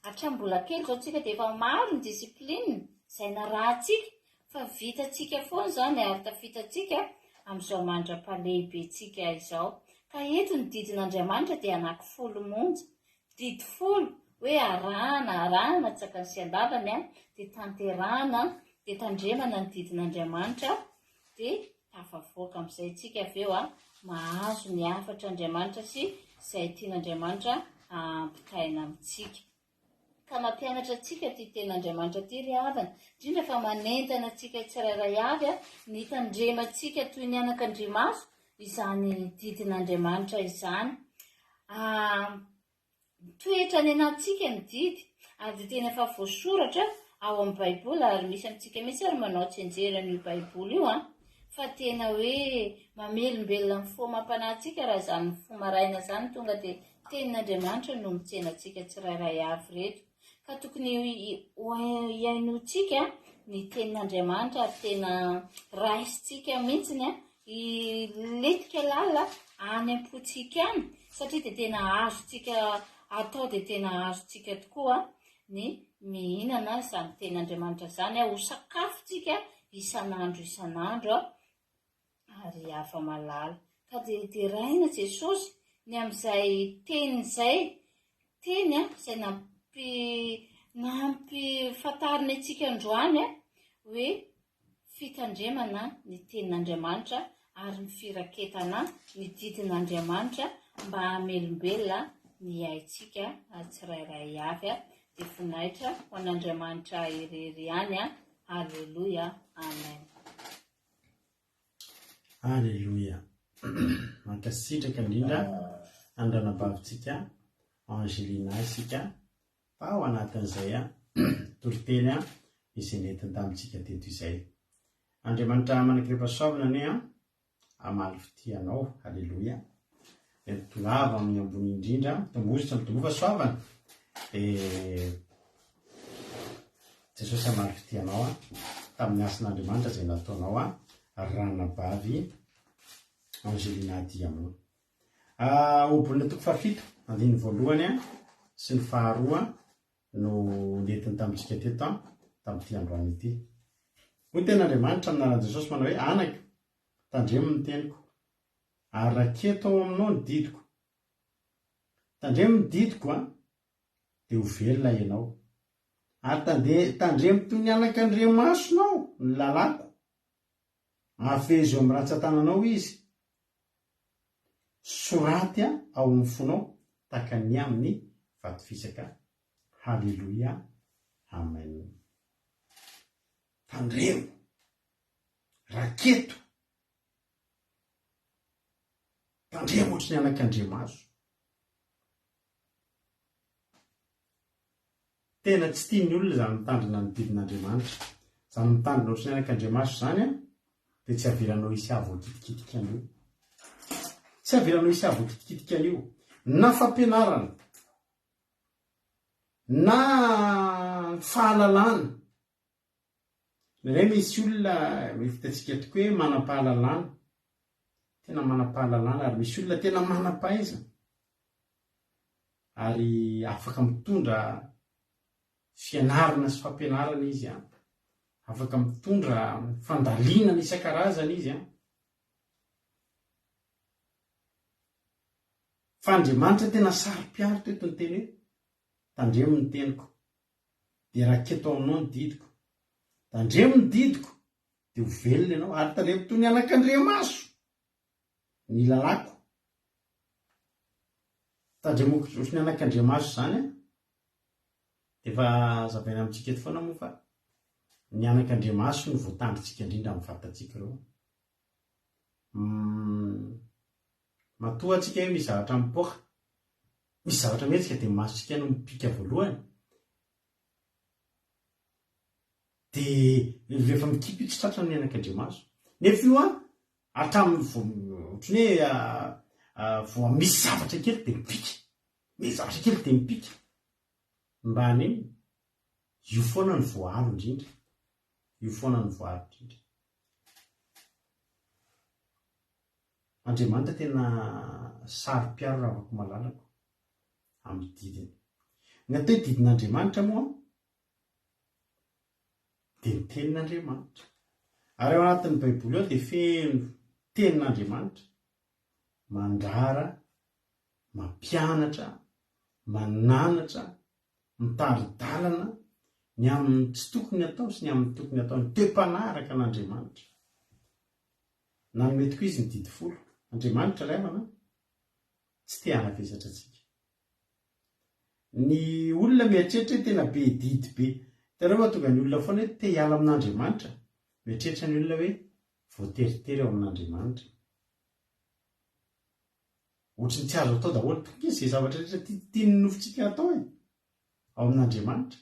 hatramin'ny mbola kely izao tsika dia efa maro ny discipline izay narahantsika fa vitantsika foana izany ary tafitantsika amin'izao mandra-pahalehibentsika izao. Ka eto ny didin'Andriamanitra dia anankifolo monja. Didy folo hoe arahana, arahana tsakany sy andavany an, dia tanterahana, dia tandremana ny didin'Andriamanitra, dia tafavoaka amin'izay tsika avy eo an, mahazo ny hafatr'Andriamanitra sy izay tian'Andriamanitra ampitaina amintsika. Ka mampianatra antsika ity tenin'Andriamanitra ity ry havana, indrindra fa manentana antsika tsirairay avy an, ny hitandremantsika toy ny anakandrimaso izany didin'Andriamanitra izany. Mitoetra any anatintsika ny didy, ary dia tena efa voasoratra ao amin'ny Baiboly, ary misy amintsika mihitsy ary manao tsianjery an'io Baiboly io an, fa tena hoe mamelombelona ny fo amam-panahintsika raha izany mifoha maraina izany tonga dia Tenin'Andriamanitra no mitsena antsika tsirairay avy ireto. Ka tokony hihainoantsika ny Tenin'Andriamanitra ary tena raisintsika mihitsiny hilentika lalina any am-pontsika any satria dia tena azontsika atao dia tena azontsika tokoa ny mihinana izany Tenin'Andriamanitra izany ho sakafontsika isan'andro isan'andro ary afa-malala. Ka dia deraina Jesosy ny amin'izay teniny izay, teny izay nampi nampifantariny antsika androany hoe fitandremana ny tenin'Andriamanitra ary ny firaketana ny didin'Andriamanitra mba hamelombelona ny aintsika tsirairay avy. Dia voninahitra ho an'Andriamanitra irery ihany. Aleloia. Amen. Aleloia. Mankasitraka indrindra an'ny ranabavintsika Angelina isika fa ao anatin'izay toriteny izay nentiny tamintsika teto izay. Andriamanitra manan-kirefasoavana anie an, hamaly fitia anao. Aleloia. Dia tongava amin'ny ambony indrindra, mitomboa mitomboa fahasoavana. Dia Jesosy hamaly fitia anao an, tamin'ny hasin'Andriamanitra izay nataonao an, ranabavy Angelina Diamond. Ohabolana toko fahafito, andininy voalohany sy ny faharoa no nentiny tamintsika teto tamin'ity androany ity. Hoy ny tenin'Andriamanitra amin'ny anaran'i Jesosy manao hoe, Anaka, tandremo ny teniko, ary raketo ao aminao ny didiko. Tandremo ny didiko an, dia ho velona ianao. Ary tande, tandremo toy ny anakandriamasonao ny lalàko. Afehezo eo amin'ny rantsan-tananao izy. Soraty ao amin'ny fonao tahaka ny amin'ny vato fisaka. Haleloia. Amen. Tandremo. Raketo. Tandremo ohatry ny anakandriamaso. Tena tsy tian'ny olona izany mitandrina ny didin'Andriamanitra. Izany mitandrina ohatry ny anakandriamaso izany an, dia tsy avelanao hisy hahavoakitikitika an'io. Tsy avelanao hisy hahavoakitikitika an'io. Na fampianarana, na fahalalana. Indraindray misy olona mety hitantsika tokoa hoe manam-pahalalana, tena manam-pahalalana ary misy olona tena manam-pahaizana ary afaka mitondra fianarana sy fampianarana izy an, afaka mitondra fandalinana isan-karazany izy an. Fa Andriamanitra tena saro-piaro teto niteny hoe tandremo ny teniko. Dia raketo aminao ny didiko. Tandremo ny didiko, dia ho velona ianao, ary tandremo toy ny anakandriamaso ny lalàko. Tandremo ohatry ny anakandriamaso izany an! Dia efa hazavaina amintsika eto foana moa fa ny anakandriamaso no voatandrintsika indrindra amin'ny vatantsika ireo. Matoa antsika hoe misy zavatra mipoaka, misy zavatra mihetsika dia ny masontsika no mipika voalohany. Dia rehefa mikipy io tsy tratra ny anakandriamaso. Nefa io an, hatramin'ny vao ohatran'ny hoe vao misy zavatra kely dia mipika. Misy zavatra kely dia mipika. Mba haninona? Io foana no voaaro indrindra. Io foana no voaaro indrindra. Andriamanitra tena saro-piaro ravako malalako amin'ny didiny. Ny atao hoe didin'Andriamanitra moa dia ny tenin'Andriamanitra. Ary ao anatin'ny Baiboly ao dia feno tenin'Andriamanitra mandrara, mampianatra, mananatra, mitari-dalana ny amin'ny tsy tokony atao sy ny amin'ny tokony atao, ny toe-panahy araka an'Andriamanitra. Nanome tokoa Izy ny didy folo. Andriamanitra ry havana tsy te hanavesatra antsika. Ny olona mieritreritra hoe tena be didy be. Hitanareo mahatonga ny olona foana hoe te hiala amin'Andriamanitra. Mieritreritra ny olona hoe voateritery ao amin'Andriamanitra. Ohatry ny tsy azo atao daholo tokoa izay zavatra rehetra tian'ny nofontsika atao e. Ao amin'Andriamanitra.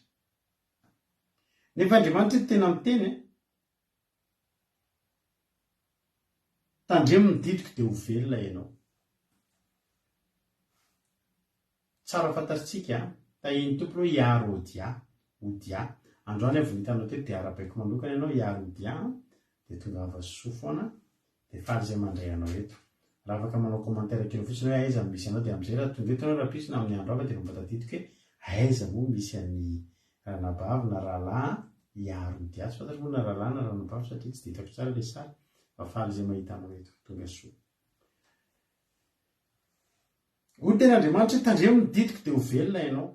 Nefa Andriamanitra eto tena miteny e. Tandremo ny didiko dia ho velona ianao. Tsara fantatritsika an! Tahian'ny Tompo aloha hiaro Odia. Odia. Androany aho vao hitanao teto dia arahabaiko manokana ianao hiaro Odia an! Dia tongava soa foana. Dia faly izay mandray anao eto. Raha afaka manao commentaire kely fotsiny hoe aiza no misy anao dia amin'izay raha tonga eto ianao rahampitso na amin'ny andro hafa dia efa mba tadidiko hoe aiza moa misy an'i ranabavy na rahalahy hiaro ny dia. Tsy fantatro moa na rahalahy na ranabavy satria tsy dia hitako tsara ilay sary fa faly izay mahita anao eto. Tonga soa. Hoy ny tenin'Andriamanitra hoe tandremo ny didiko dia ho velona ianao.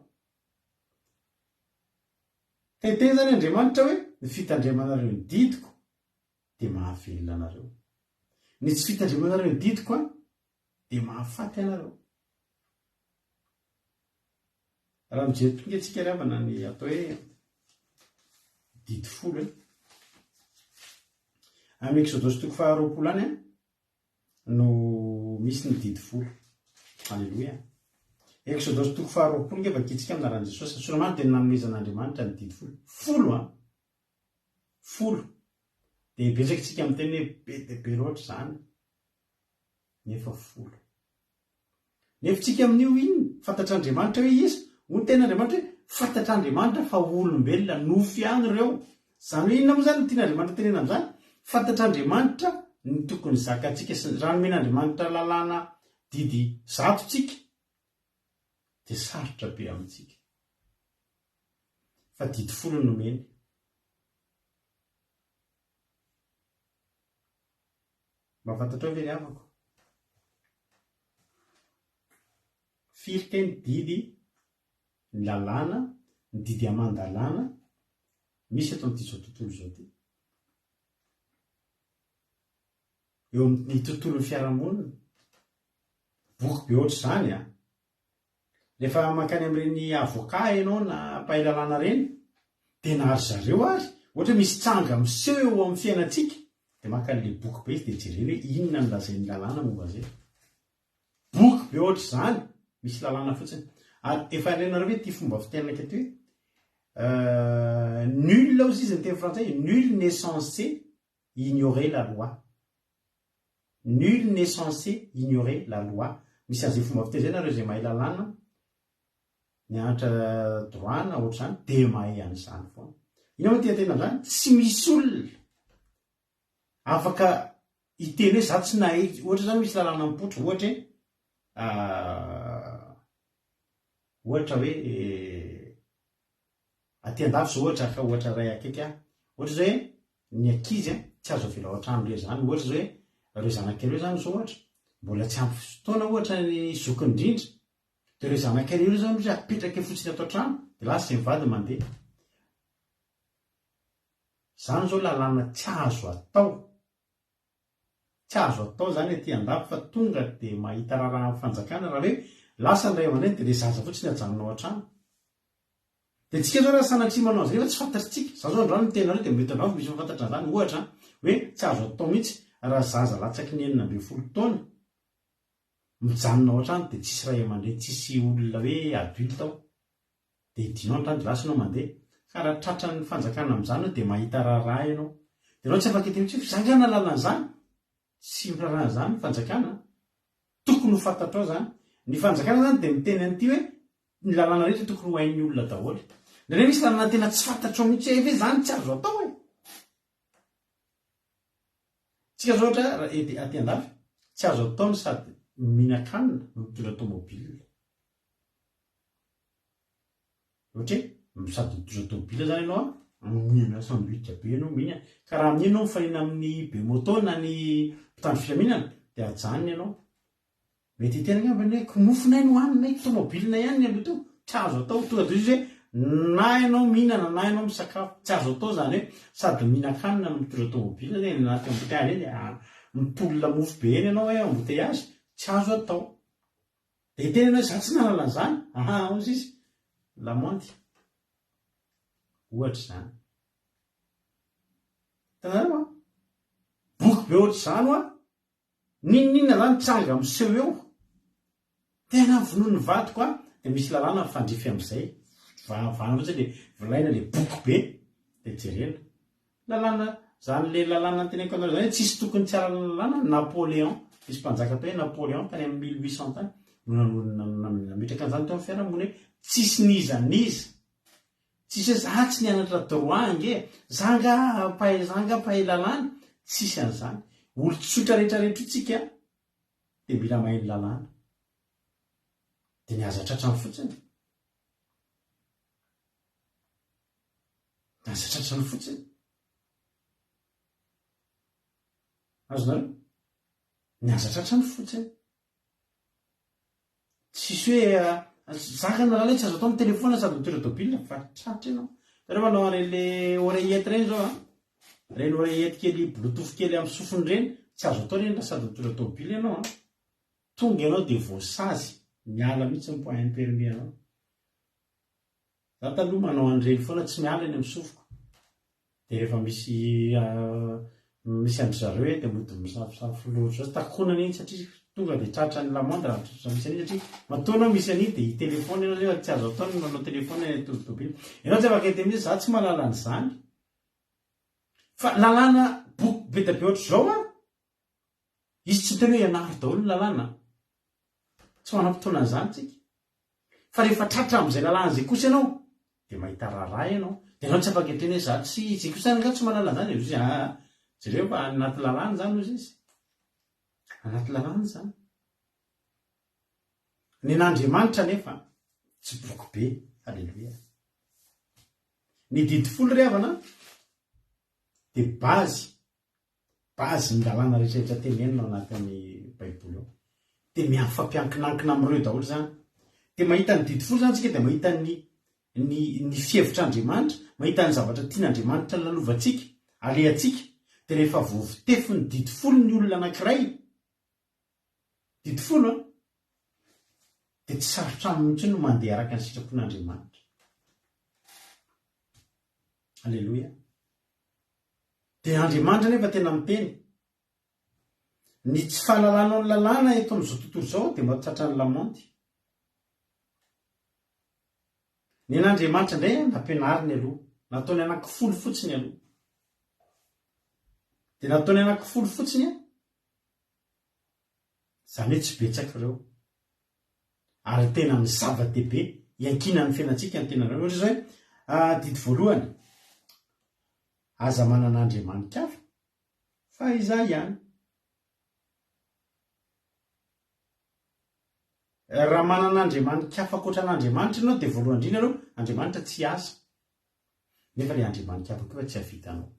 Te-hiteny izany Andriamanitra hoe ny fitandremanareo ny didiko dia mahavelona anareo. Ny tsy fitandremanareo ny didiko an, dia mahafaty anareo. Raha mijery tonga antsika ry havana ny atao hoe didy folo e. Amin'ny Eksodosy toko faharoapolo any an, no misy ny didy folo. Aleloia. Eksodosy toko faharoapolo nge vakintsika amin'ny anaran'i Jesosy. Ny Soramany dia nanomezan'Andriamanitra ny didy folo. Folo an. Folo. Dia betsaka isika miteny hoe be dia be loatra izany, nefa folo. Nefa tsika amin'io inona? Fantatr'Andriamanitra hoe iza? Hoy ny tenin'Andriamanitra hoe fantatr'Andriamanitra fa olombelona, nofo ihany ireo. Izany hoe inona moa izany no tian'Andriamanitra tenena amin'izany? Fantatr'Andriamanitra ny tokony zakantsika sy raha nomen'Andriamanitra lalàna didy zato tsika dia sarotra be amintsika. Fa didy folo no nomeny. Mba fantatrao ve ry havako? Firy kay ny didy, ny lalàna, ny didy aman-dalàna misy eto amin'ity izao tontolo izao ity? Eo amin'ny tontolon'ny fiarahamonina. Boky be ohatr'izany an! Rehefa mankany amin'ireny avocat ianao na mpahay lalàna ireny dia na ry zareo ary, ohatra hoe misy tranga miseho eo amin'ny fiainantsika dia maka an'ilay boky be izy dia jereny hoe inona no lazain'ny lalàna momba an'izay. Boky be ohatr'izany, misy lalàna fotsiny. Ary efa renareo ve ity fomba fitenaka ity hoe nul hozy izy ny teny frantsay, nul n'est censé ignorer la loi. Nul n'est censé ignorer la loi. Misy an'izay fomba fiteny izay nareo izay mahay lalàna, nianatra droit na ohatr'izany dia mahay an'izany foana. Inona moa tian-tena amin'izany? Tsy misy olona afaka hiteny hoe za tsy nahay, ohatra zany misy lalàna mipoitra, ohatra hoe ohatra hoe Aty andafy zao ohatra haka ohatra iray akaiky aho, ohatra zao hoe ny ankizy an, tsy azo avela ao an-trano irery zany, ohatra zao hoe ireo zanakay ireo zany zao ohatra, mbola tsy ampy fotoana ohatra ny zokiny indrindra, de ireo zanakay ireo zany ohatra apetraka eo fotsiny ato an-trano, de lasa izay mivady mandeha. Zany zao lalàna tsy azo atao. Tsy azo atao zany aty andafy fa tonga de mahita raharaha amin'ny fanjakana raha hoe lasa ny ray aman-dreny de le zaza fotsiny ajanona ao an-trano. De tsika zao raha sanatria manao an'izay nefa tsy fantatritsika. Za zao androany miteny anareo de mety androany vao misy mahafantatra an'izany ohatra an, hoe tsy azo atao mihitsy raha zaza latsaky ny 16 taona mijanona ao an-trano de tsisy ray aman-dreny, tsisy olona hoe adulte ao. Dia idinao ny trano dia lasa ianao mandeha. Ka raha tratran'ny fanjakana amin'izany ianao dia mahita raharaha ianao. Dia ianao tsy afaka hiteny mihitsy hoe fa izaho angaha nahalala an'izany? Tsy miraharaha an'izany ny fanjakana an. Tokony ho fantatrao izany. Ny fanjakana izany dia miteny an'ity hoe ny lalàna rehetra tokony ho hain'ny olona daholo. Indraindray misy lalàna tena tsy fantatrao mihitsy hoe hay ve izany tsy azo atao e? Tsika zao ohatra raha ety aty andafy, tsy azo atao ny sady mihinan-kanina no mitondra tomobile. Ohatra hoe sady mitondra tomobile zany ianao an, mihinana sandwich be ianao mihinana, ka raha amin'iny ianao mifanena amin'ny be moto na ny mpitandro filaminana dia ajanony ianao. Mety hiteny angamba ny hoe kimofonay no haninay, tomobilinay ihany ny aloha teo. Tsy azo atao, tonga dia izy hoe na ianao mihinana na ianao misakafo. Tsy azo atao izany hoe sady mihinan-kanina no mitondra tomobile eny anaty embouteillage eny, mitolona mofo be eny ianao hoe embouteillage. Tsy azo atao. Dia hiteny ianao hoe za tsy nahalala an'izany, aha hozy izy, lamandy. Ohatra izany. Hitanareo an? Boky be ohatr'izany hoa. N'inon'inona zany tranga miseho eo, tena vonoin'ny vadiko an, dia misy lalàna mifandrify amin'izay, vahana fotsiny le vilaina le boky be dia jerena. Lalàna, zany le lalàna noteneniko anareo zany hoe tsisy tokony tsy hahalala ny lalàna, Napoléon, nisy mpanjaka atao hoe Napoléon tany amin'ny 1800 tany no nametraka an'izany teo amin'ny fiarahamonina hoe tsisy n'iza n'iza Tsisy hoe za tsy nianatra droit ange e, za nga mpahay za nga mpahay lalàna, tsisy an'izany. Olon-tsotra rehetra rehetra io tsika dia mila mahay ny lalàna. Dia ny aza tratrany fotsiny. Ny aza tratrany fotsiny. Azonareo? Ny aza tratrany fotsiny. Tsisy hoe zaka ny lalàna hoe tsy azo atao mitelefaona sady mitondra tôbila fa tratra ianao. Nareo manao an'ireny le oreillette ireny zao an, ireny oreillette kely bluetooth kely amin'ny sofina ireny, tsy azo atao ireny raha sady mitondra tôbila ianao an. Tonga ianao dia voasazy, miala mihitsy ny point permis anao. Za taloha manao an'ireny foana tsy miala eny amin'ny sofiko. Dia rehefa misy misy an-dry zareo hoe dia mody misafosafo loatra zao, takonana iny satria tonga dia tratran'ny l'amende raha tratra misy an'iny satria matoa anao misy an'iny dia hi-telephone ianao nefa tsy azo atao ny manao telephone any an-tobitoby iny. Ianao tsy afaka hiteny hoe za tsy mahalala an'izany. Fa lalàna boky be dia be ohatr'izao an! Izy tsy miteny hoe ianaro daholo ny lalàna. Tsy manam-potoana an'izany tsika. Fa rehefa tratra amin'izay lalàna izay kosa ianao, dia mahita raharaha ianao. Dia ianao tsy afaka hiteny hoe za tsy, izay kosa angaha tsy mahalala an'izany e. Hoy izy, aa, jereo fa any anaty lalàna izany hoy izy. Anaty lalàna izany. Ny an'Andriamanitra anefa tsy boky be. Aleloia. Ny didy folo ry havana dia base Base ny lalàna rehetra rehetra tenenina ao anatin'ny baiboly ao. Dia mifampioankinankina amin'ireo daholo izany. Dia mahita ny didy folo izany tsika dia mahita ny ny ny fihevitr'Andriamanitra, mahita ny zavatra tian'Andriamanitra lalovantsika, alehantsika. Dia rehefa voafitefin'ny didy folo ny olona anankiray, didy folo an, dia tsy sarotra aminy intsony ny mandeha araka ny sitrapon'Andriamanitra. Aleloia. Dia Andriamanitra anefa tena miteny. Ny tsy fahalalanao ny lalàna eto amin'izao tontolo izao dia mba tratran'ny lamandy. Ny an'Andriamanitra indray nampianariny aloha, nataony anankifolo fotsiny aloha. Dia nataony anankifolo fotsiny an, izany hoe tsy betsaka ireo. Ary tena ny zava-dehibe iankinan'ny fiainantsika ny tenanareo. Ohatra izao hoe, didy voalohany, Aza manana andriamani-kafa fa izaho ihany. Raha manana andriamani-kafa ankoatra an'Andriamanitra ianao dia voalohany indrindra aloha Andriamanitra tsy hiasa. Nefa ilay andriamani-kafa koa tsy hahavita anao.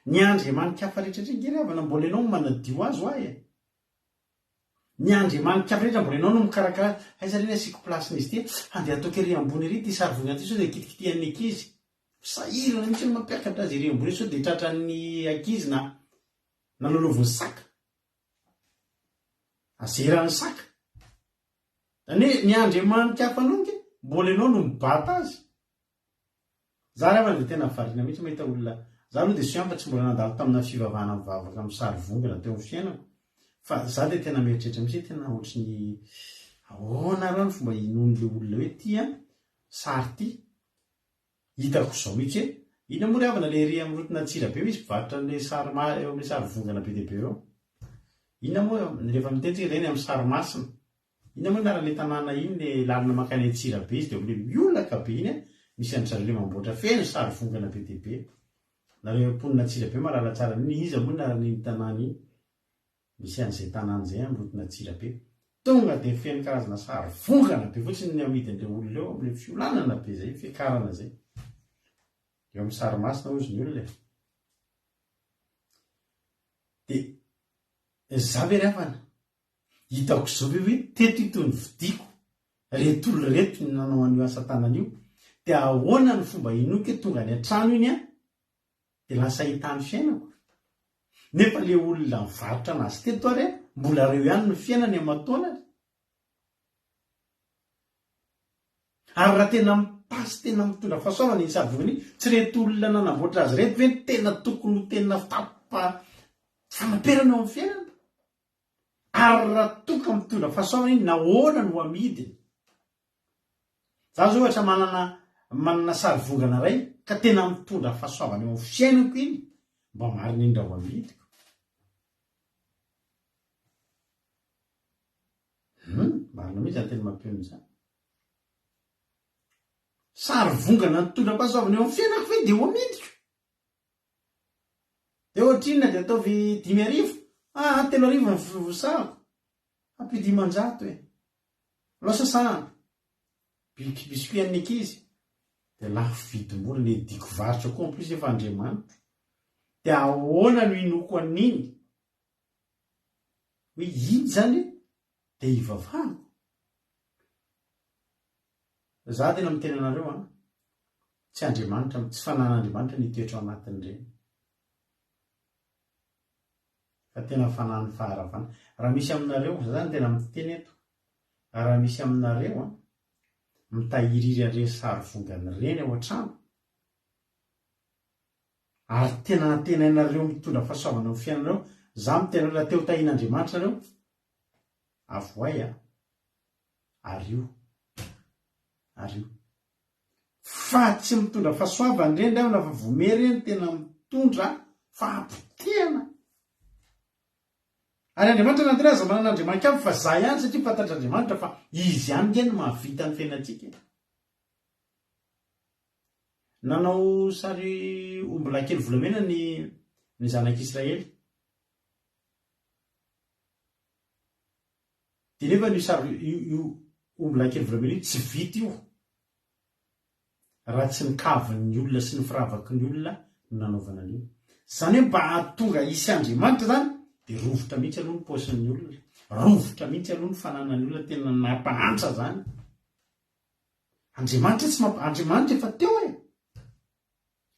Ny andriamani-kafa rehetra rehetra ange ry havana mbola ianao no manadio azy hoa e. Ny andriamani-kafa rehetra mbola ianao no mikarakara azy. Aiza re ny asiako place-n'izy ity e? Handeha ataoko ery ambony ery ity sarivongana ity sao dia kitikitihan'ny ankizy. Sahirana mihitsy ny mampiakatra azy ery ambony sao dia tratran'ny ankizy na na lolovin'ny saka. Azeran'ny saka. Zany hoe ny andriamanitra hafa anao nge mbola ianao no mibata azy. Za ry havana dia tena variana mihitsy mahita olona, za aloha dia sian fa tsy mbola nandalo tamina fivavahana mivavaka amin'ny sary vongana teo amin'ny fiainako fa za dia tena mieritreritra mihitsy hoe tena ohatry ny ahoana ary ny fomba inoan'ilay olona hoe ty an sary ty. Hitako izao mihitsy hoe inona moa ry havana ilay ery amin'ny route n'Antsirabe misy mpivarotra an'ilay sary eo amin'ilay sary vongana be dia be eo. Inona moa rehefa miteny tsika dia eny amin'ny sary masina. Inona moa anaran'ilay tanàna iny le lalana mankany Antsirabe izy dia amin'ilay miolaka be iny an, misy an-dry zareo le mamboatra feno sary vongana be dia be. Nareo mponina Antsirabe mahalala tsara an'iny, iza moa anaran'iny tanàna iny? Misy an'izay tanàna izay amin'ny route n'Antsirabe. Tonga dia feno karazana sary vongana be fotsiny ny amidin'ireo olona eo amin'ilay fiolanana be izay, fiakarana izay. Eo amin'ny sary masina hozy ny olona e. Dia za ve ry havana? Hitako izao ve hoe teto ito ny vidiako, reto olona reto no nanao an'io asa tanana io, dia ahoana ny fomba inoako hoe tonga any an-trano iny aho dia lasa hita ny fiainako? Nefa le olona nivarotra anazy teto ary mbola reo ihany ny fiainany aman-taonany. Ary raha tena mipasy tena mitondra fahasoavana iny sary vongana iny, tsy reto olona nanamboatra azy reto ve no tena tokony ho tena fanaperana eo amin'ny fiainana? Ary raha toa ka mitondra fahasoavana iny, nahoana no amidiny? Za zao ohatra manana manana sary vongana iray ka tena mitondra fahasoavana eo amin'ny fiainako iny, mba marina indrindra ho amidiko. Hum, marina mihitsy izany teny mampionona izany. Sary vongana nitondra fahasoavana eo amin'ny fiainako ve dia ho amidiko? Dia ohatrinona dia ataovy 5000? Aa 3000 ny vosahako. Ampio 500 e. Alao sasahana. Biscuit an'ny ankizy. Dia lafo vidim-bola, ny diko varotra koa en plus efa Andriamanitro. Dia ahoana no inoako an'iny? Hoe iny izany dia ivavahako? Za tena miteny anareo an, tsy Andriamanitra, tsy fanan'Andriamanitra ny hitoetra ao anatin'ireny. Fa tena fanan'ny faharavana. Raha misy aminareo, za zany tena miteny eto, raha misy aminareo an, mitahiriry an'ireny sary vongana ireny ao an-trano, ary tena antenainareo mitondra fahasoavana amin'ny fiainanareo, za miteny anareo, raha te ho tahian'Andriamanitra nareo, avohay an. Ario. Ario. Fa tsy mitondra fahasoavana ireny ry havana fa vome ireny tena mitondra fahapotehana. Ary Andriamanitra nantena aza manana Andriamani-kafa fa za ihany satria fantatr'Andriamanitra fa Izy ihany nge no mahavita ny fiainantsika e. Nanao sary ombilahy kely volamena ny ny zanak'Israely. Dia nefa io sary io io ombilahy kely volamena io tsy vita io raha tsy ny kavin'ny olona sy ny firavaky ny olona no nanaovana an'io. Izany hoe mba hahatonga hisy Andriamanitra izany dia rovitra mihitsy aloha ny paosin'ny olona, rovitra mihitsy aloha ny fananan'ny olona tena nampahantra izany. Andriamanitra tsy mampa Andriamanitra efa teo e!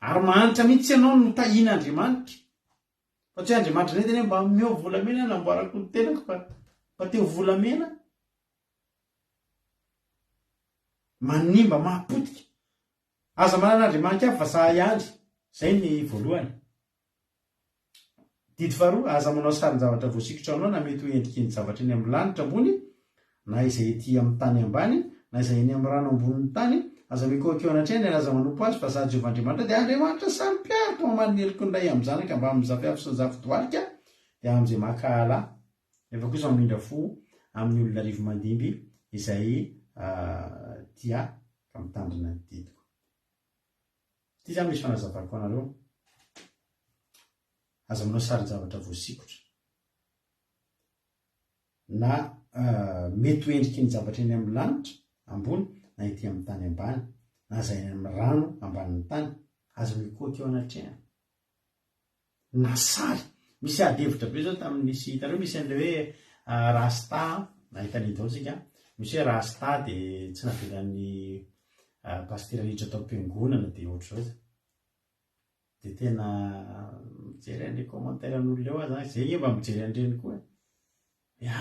Ary mahantra mihitsy ianao no tahian'Andriamanitra. Fa tsy hoe Andriamanitra indray tena hoe mba omeo volamena hanamboarako ny tenako fa mba te ho volamena. Manimba, mahapotika. Aza manana Andriamanitra hafa fa za ihany. Zay ny voalohany. Didy faharoa, aza manao sarin-javatra voasikotra anao na mety ho endriky ny zavatra eny amin'ny lanitra ambony na izay ety amin'ny tany ambany, na izay eny amin'ny rano ambonin'ny tany, aza mikohaka eo anatrehany ary aza manompo azy, fa Izaho Jehovah Andriamanitra dia Andriamanitra saro-piaro, ka mamaly ny heloky ny ray amin-janaka mbamin'ny zafiafy sy ny zafidohalika, dia amin'izay mankahala ahy. Nefa kosa mamindra fo amin'ny olona arivomandimby izay tia ahy ka mitandrina ny didiko. Ity izany misy fanazavako anareo. Aza manao sarin-javatra voasikotra. Na mety ho endriky ny zavatra eny amin'ny lanitra ambony na ety amin'ny tany ambany, na izay any amin'ny rano ambanin'ny tany, aza mikohaka eo anatrehany. Na sary. Misy ady hevitra be zao tamin'ny nisy, hitanareo misy an'ilay hoe rasta, nahita an'iny daholo isika, misy hoe rasta dia tsy navelan'ny pasitera hiditra tao am-piangonana dia ohatr'izao. Dia tena mijery an'ilay commentaire an'olona eo aho zany, zay nge mba mijery an'ireny koa e. Ya,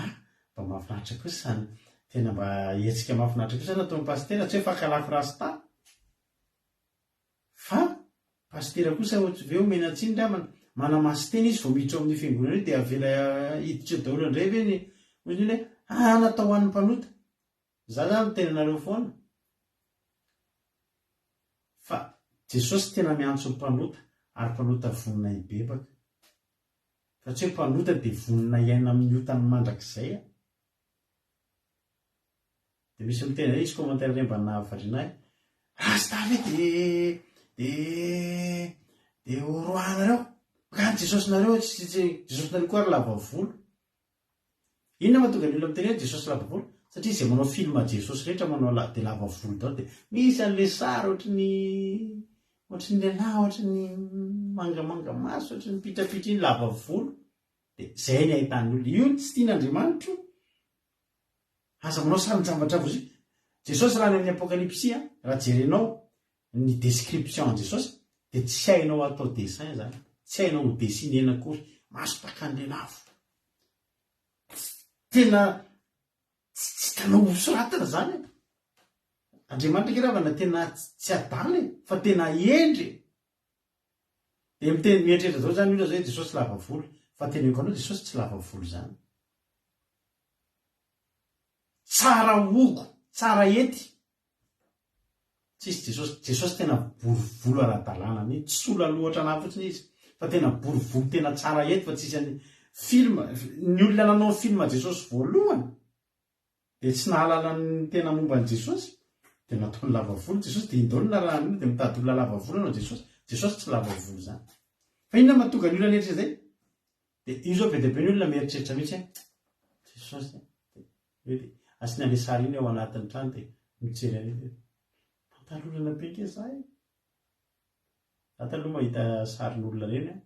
mba mahafinaritra kosa izany, tena mba hetsika mahafinaritra kosa nataon'i Pasitera, tsy hoe fankahalako Rasta, fa Pasitera kosa ohatry ve omena tsiny ry havana, manamasin-tena izy vao miditra ao amin'io fiangonana io dia avela hiditra eo daholo indray ve ny, hoy ny olona hoe, ah natao ho an'ny mpanota. Za zany miteny anareo foana fa Jesosy tena miantso ny mpanota ary mpanota vonona hibebaka. Fa tsy hoe mpanota dia vonona hiaina amin'ny otany mandrakizay a. Dia misy miteny zay, hisy commentaire re mba nahavariana ahy, Rasta ve de de de horoahanareo? Ka ny Jesosinareo tsy tsy Jesosinareo koa ary lava volo. Inona mahatonga ny olona miteny hoe Jesosy lava volo? Satria izay manao film Jesosy rehetra manao la dia lava volo daholo dia misy an'ilay sary ohatry ny ohatry ny lehilahy ohatry ny mangamanga maso ohatry ny pitrapitra iny lava volo dia izay ny ahitan'ny olona. Io tsy tian'Andriamanitra io. Aza manao sarin-javatra voazy. Jesosy raha any amin'ny Apokalypsy raha jerenao ny description an'i Jesosy dia tsy hainao atao dessin zany, tsy hainao ho dessiner-na akory, maso takan'ny lelafo. Tena tsy hitanao ho soratana zany e. Andriamanitra ange ravana tena tsy adala e, fa tena hendry e. Dia miteny mieritreritra daholo zany ny olona zao hoe Jesosy lava volo, fa teneniko anao Jesosy tsy lava volo zany. Tsara hogo, tsara hety. Tsisy Jesosy, Jesosy tena bory volo ara-dalàna mihitsy, tsy sola loha ohatranà fotsiny izy fa tena bory volo tena tsara eto fa tsisy an'i film, ny olona nanao film Jesosy voalohany dia tsy nahalala ny tena momba an'i Jesosy dia nataony lava volo Jesosy dia iny daholo no narahan'ny olona dia mitady olona lava volo hanao Jesosy, Jesosy tsy lava volo zany. Fa inona mahatonga ny olona nieritreritra izay? Dia io zao be dia be ny olona mieritreritra mihitsy hoe Jesosy a, dia hoe dia asiana an'ilay sary iny ao anatin'ny trano dia mijery an'iny dia mpampalolana be nge za e! Za taloha mahita sarin'olona ireny an,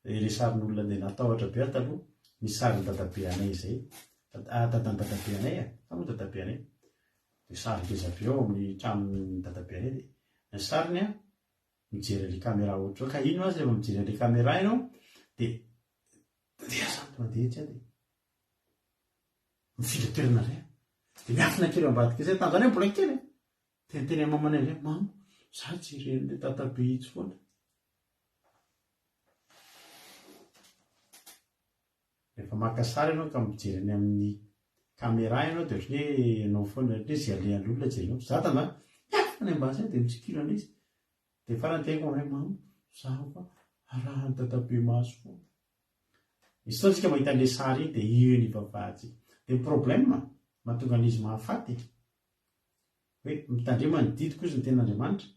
dia ireny sarin'olona dia natahotra be aho taloha, misy sarin'i dadabe anay izay, dadan'i dadabe anay e, sa moa dadabe anay, dia sary ngeza be ao amin'ny tranon'i dadabe anay dia ny sariny an, mijery an'ilay caméra ohatr'izao ka ino aza rehefa mijery an'ilay caméra ianao dia dia zany mandeha etsy aho dia mifindra toerana indray aho dia miafina kely ao ambadika izay tamin'izany aho mbola kely e dia niteny amin'ny mamanay indray mama za jeren'ilay dadabe itsy foana Rehefa maka sary ianao ka mijery any amin'ny camera ianao dia ohatran'ny hoe ianao foana, ohatran'ny hoe izay alehan'ny olona jerenao. Za tamin'izany, miafina any ambany izay dia mitsikilo an'izy. Dia farany teneniko hoe mama, zaho koa arahan'i dadabe maso foana. Misy fotoana isika mahita an'ilay sary iny dia io no ivavahantsika. Dia ny problème mahatonga an'izy mahafaty hoe mitandrema ny didiko hozy ny tenin'Andriamanitra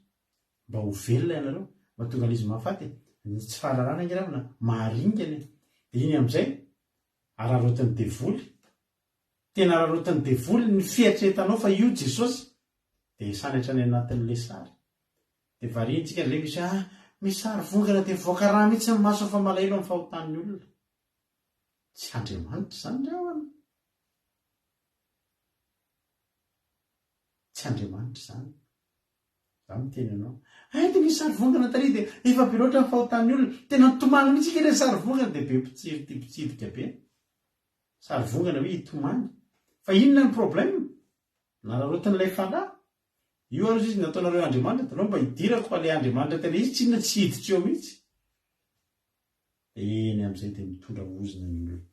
mba ho velona ianareo, mahatonga an'izy mahafaty e, ny tsy fahalalana ange ravina maharingana e, dia iny amin'izay araraotin'ny devoly, tena araraotin'ny devoly ny fieritreretanao fa io Jesosy, dia esany hatrany anatin'ilay sary, dia variantsika indray misy ah, misy sary vongana dia mivoaka rà mihitsy ny masony fa malahelo amin'ny fahotan'ny olona, tsy Andriamanitra izany ry havana. Tsy Andriamanitra izany. Za miteny anao. Hay dia misy sary vongana tary dia efa be loatra ny fahotan'ny olona. Tena nitomany mihitsy ange ilay sary vongana dia be mpitsiry mpitsidika be. Sary vongana hoe hitomany. Fa inona ny problème? Nararaotin'ilay fanahy. Io ary izy nataonareo Andriamanitra dia aleo mba hidirako fa ilay Andriamanitra tena izy tsinona tsy hiditra eo mihitsy. Eny amin'izay dia mitondra ozona ny olona.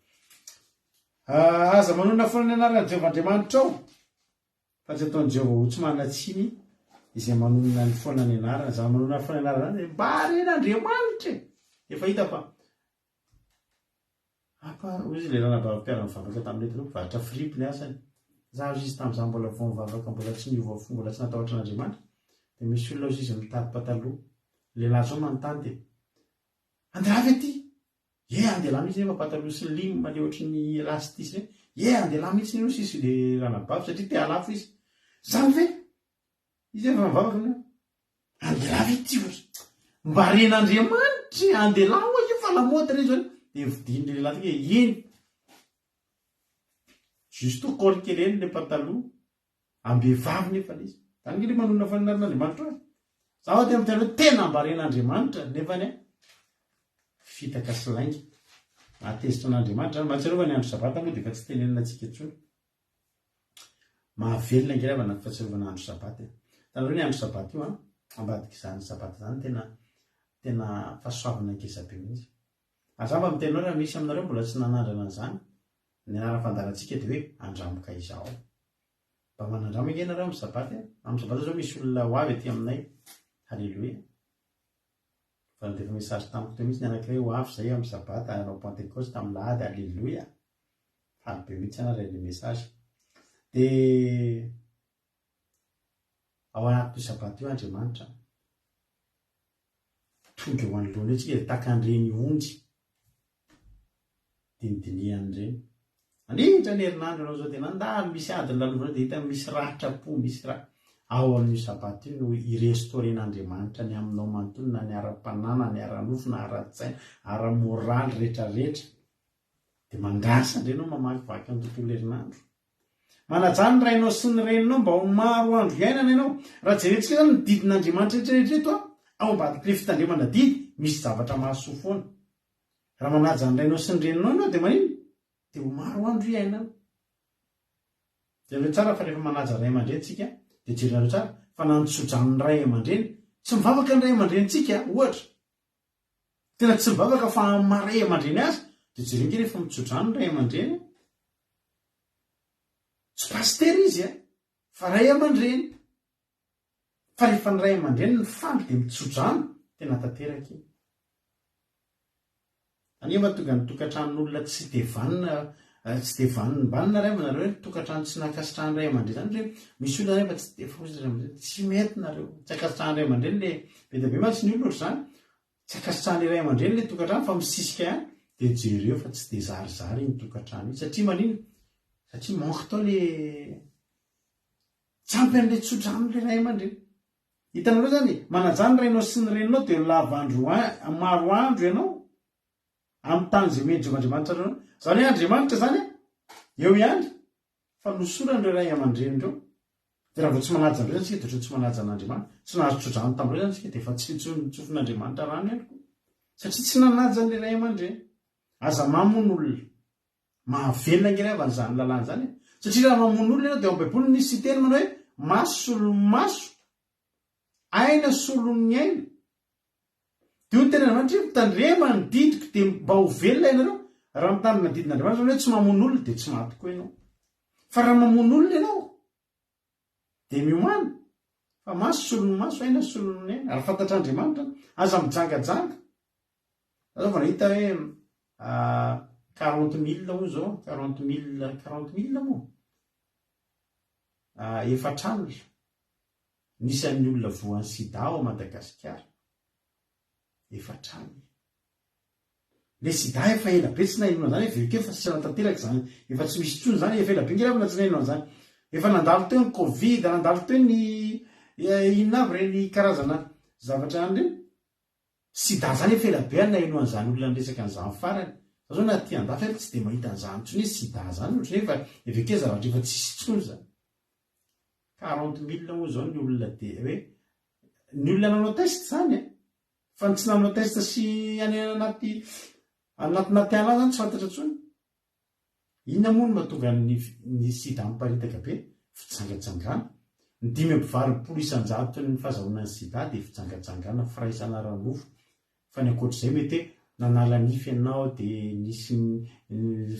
Ah, aza manonona foana ny anaran'i Jehovah Andriamanitrao. Fa tsy ataon'i Jehovah ho tsy manan-tsiny izay manonona ny foana ny anarany. Izany manonona foana ny anarany izany dia mba ren'Andriamanitra e! Efa hita fa Apa, hoy izy ilay ranabavy mpiara-mivavaka taminay taloha, mpivarotra fripy ny asany. Za hozy izy tamin'izaho mbola vao nivavaka, mbola tsy niova fo, mbola tsy natahotra an'Andriamanitra. Dia misy olona hozy izy mitady pataloha. Lehilahy izao manontany dia, Andeha avy aty! Ye andeha mihitsy nefa pataloha slim le ohatry ny elastisy reny. Ye andeha mihitsy io sisy le ranabavy satria te halafo izy. Zany ve? Izy efa mivavaka amin'io. Andeha ve ity ohatry. Mba ren'Andriamanitra e, andeha hoa io fa lamaody re zany. Dia vidian'ny lehilahy tonga hoe iny. Juste col kely eny le pataloha. Ambehivavy nefa le izy. Zany nge le manonona faninarin'Andriamanitra eo e. Zaho dia miteny hoe tena ambaren'Andriamanitra nefany fitaka sy lainga. Mahatezitra an'Andriamanitra zany. Mahatsiarova ny andro sabata moa dia efa tsy tenenina antsika intsony. Mahavelona ange ravana ny fahatsiarovana andro sabata e. Hitanareo ny andro sabata io an, ambadik'izany sabata izany tena tena fahasoavana ngeza be mihitsy. Ary za mba miteny anareo raha misy aminareo mbola tsy nanandrana an'izany, ny anaran'ny fandaharantsika dia hoe andramoka izaho. Mba manandrama ange nareo amin'ny sabata e. Amin'ny sabata zao misy olona ho avy aty aminay. Haleloia. Efa nandefa message tamiko teo mihitsy ny anankiray ho avy zay amin'ny sabata hanao pentecoste amin'ny lahady. Haleloia. Faly be mihitsy aho nandray ilay message. Dia ao anatin'io sabata io Andriamanitra tonga eo anoloana eo tsika dia tahaka an'ireny ondry dinidinihana ireny. Nandritra ny herinandro ianao izao dia nandalo, misy ady nolalovanao dia hita misy ratram-po, misy ra. Ao amin'io sabata io no i-restaurer-n'Andriamanitra ny aminao manontolo na ny ara-panahy na ny ara-nofo na ara-tsaina, ara-moraly rehetrarehetra. Dia mandrasa indray ianao mamakivaky ny tontolo herinandro. Manajà ny rainao sy ny reninao mba ho maro andro iainana ianao. Raha jerentsika izany ny didin'Andriamanitra rehetra rehetra eto, ao ambadik'ilay fitandremana didy, misy zavatra mahasoa foana. Raha manaja ny rainao sy ny reninao ianao dia maninona? Dia ho maro andro iainana. Jereo tsara fa rehefa manaja ray aman-dreny tsika dia jerenareo tsara fa na ny tsodranon'ny ray aman-dreny, tsy mivavaka ny ray aman-drenintsika ohatra, tena tsy mivavaka fa amin'ny maha ray aman-dreny azy dia jereo ange rehefa mitsodrano ny ray aman-dreny, tsy pasitera izy a, fa ray aman-dreny. Fa rehefa ny ray aman-dreny mifaly dia mitsodrano, tena tanteraka iny. Anie mba tonga ny tokantranon'olona tsy dia vanona, tsy dia vanombanona ray aman nareo hoe tokantrano tsy nankasitrahan'ny ray aman-dreny zany hoe misy olona nefa tsy dia foza ray aman-dreny, tsy mety nareo, tsy ankasitrahan'ny ray aman-dreny le, be dia be mantsy ny olona ohatr'izany, tsy ankasitrahan'ny ray aman-dreny le tokantrano fa misisika ihany, dia jereo fa tsy dia zarizary iny tokantrano iny, satria maninona? Satria manque tao le Tsy ampy an'ilay tsodrano ilay ray aman-dreny. Hitanareo izany e, manajà ny rainao sy ny reninao dia ho lava andro maro andro ianao amin'ny tany izay omen'i Jehovah Andriamanitrareo anao. Izany hoe Andriamanitra izany eo ihany fa nosorany ireo ray aman-dreny ireo. Dia raha vao tsy manaja an'ireo izany isika dia ohatran'ny tsy manaja an'Andriamanitra. Tsy nahazo tsodrano tamin'ireo izany isika dia efa tsy tsofin'Andriamanitra rano ihany koa. Satria tsy nanaja an'ilay ray aman-dreny. Aza mamono olona. Mahavelona ange ry havana izany lalàna izany e! Satria raha mamono olona ianao dia ao amin'ny baiboly misy teny manao hoe maso solon'ny maso, aina solon'ny aina. Dia hoy ny tenin'Andriamanitra hoe mitandrema ny didiko dia mba ho velona ianareo. Raha mitandrina ny didin'Andriamanitra izany hoe tsy mamono olona dia tsy maty koa ianao. Fa raha mamono olona ianao dia miomàna fa maso solon'ny maso, aina solon'ny aina. Ary fantatr'Andriamanitra, aza mijangajanga. Za zao vao nahita hoe 40 mille hono zao, 40 mille, 40 mille moa? Efatr'alina ny isan'ny olona voan'ny sida ao Madagasikara. Efatr'alina. Le sida efa ela be tsy nahenoana an'izany, heveriko hoe efa sitrana tanteraka izany, efa tsy misy intsony izany, efa ela be nge ravina tsy naheno an'izany. Efa nandalo teo ny covid, nandalo teo ny inona avy ireny karazana zavatra any ireny. Sida zany efa ela be aho naheno an'izany olona niresaka an'izany farany. Za zao na aty andafy ary tsy dia mahita an'izany intsony hoe sida zany, ohatran'ny hoe efa heveriko hoe zavatra efa tsisy intsony izany. 40 mille moa izao ny olona dia hoe ny olona nanao test izany e! Fa ny tsy nanao test sy any anaty anatinaty ala any zany tsy fantatra intsony. Inona moa no mahatonga ny ny sida miparitaka be? Fijangajangana. Ny 85 isan-jaton'ny fahazahoana ny sida dia fijangajangana, firaisana ara-nofo. Fa ny ankoatr'izay mety hoe nanala nify ianao dia nisy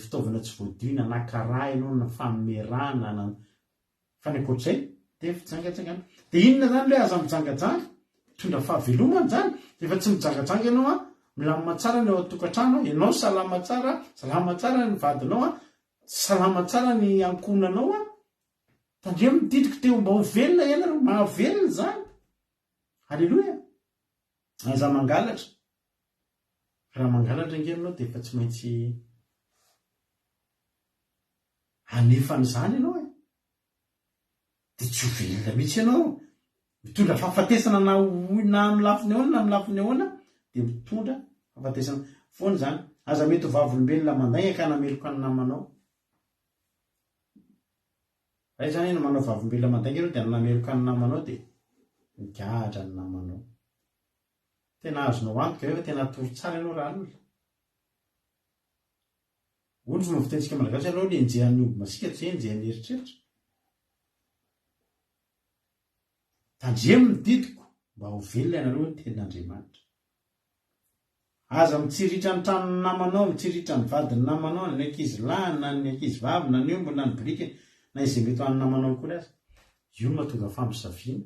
fitaovana tsy voadio, nanaka rà ianao, nifamerana, Fa ny ankoatr'izay dia fijangajangana. Dia inona izany ilay aza mijangajanga? Mitondra fahavelomana izany. Rehefa tsy mijangajanga ianao an, milamina tsara ny ao an-tokantrano an, ianao salama tsara, salama tsara ny vadinao an, salama tsara ny ankohonanao an. Tandremo ny didiko dia mba ho velona ianareo, mahavelona izany. Aleloia. Aza mangalatra. Raha mangalatra ange ianao dia efa tsy maintsy Hanefa an'izany ianao e! Dia tsy ho velona mihitsy ianao. Mitondra fahafatesana na ho na amin'ny lafiny ahoana na amin'ny lafiny ahoana dia mitondra fahafatesana foana izany. Aza mety ho vavolombelona mandainga ka hanameloka ny namanao. Raha izany ianao manao vavolombelona mandainga ianao dia hanameloka ny namanao dia. Migadra ny namanao. Tena azonao antoka ve fa tena hatory tsara ianao rahalina? Hoy ny fomba fitenintsika malagasy aleo ny enjehan'ny omby masiaka toy izay enjehan'ny eritreritra. Tandremo ny didiko mba ho velona ianareo hoy ny tenin'Andriamanitra. Aza mitsiriritra ny tranon'ny namanao, mitsiriritra ny vadin'ny namanao, na ny ankizy lahy, na ny ankizy vavy, na ny omby, na ny biriky, na izay mety ho an'ny namanao akory aza. Io no mahatonga famosaviana,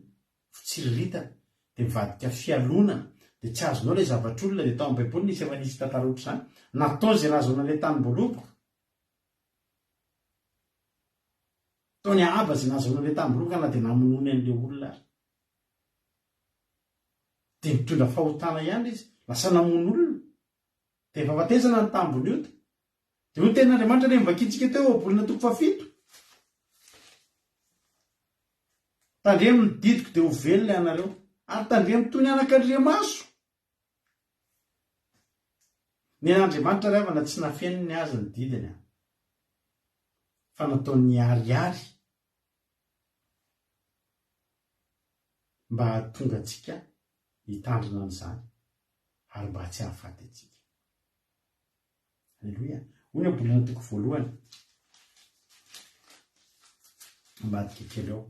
fitsiriritana, dia mivadika fialonana, dia tsy azonao ilay zavatr'olona, dia tao amin'ny baiboly nisy efa nisy tantara ohatr'izany, nataony izay nahazoana ilay tanim-boaloboka. Nataony Ahaba izay nahazoana ilay tanim-boaloboka na dia namonoany an'ilay olona ary. Dia nitondra fahotana ihany izy, lasa namono olona. Dia fahafatesana ny tambin'ny ota. Dia hoy ny tenin'Andriamanitra ilay novakintsika teo Ohabolana toko fahafito. Tandremo ny didiko dia ho velona ianareo, ary tandremo toy ny anakandriamaso. Ny an'Andriamanitra ry havana tsy nafeniny azy ny didiny an. Fa nataony niharihary mba hahatonga antsika hitandrina an'izany ary mba tsy hahafaty antsika. Aleloia. Hoy ny Ohabolana toko voalohany. Ambadika kely ao.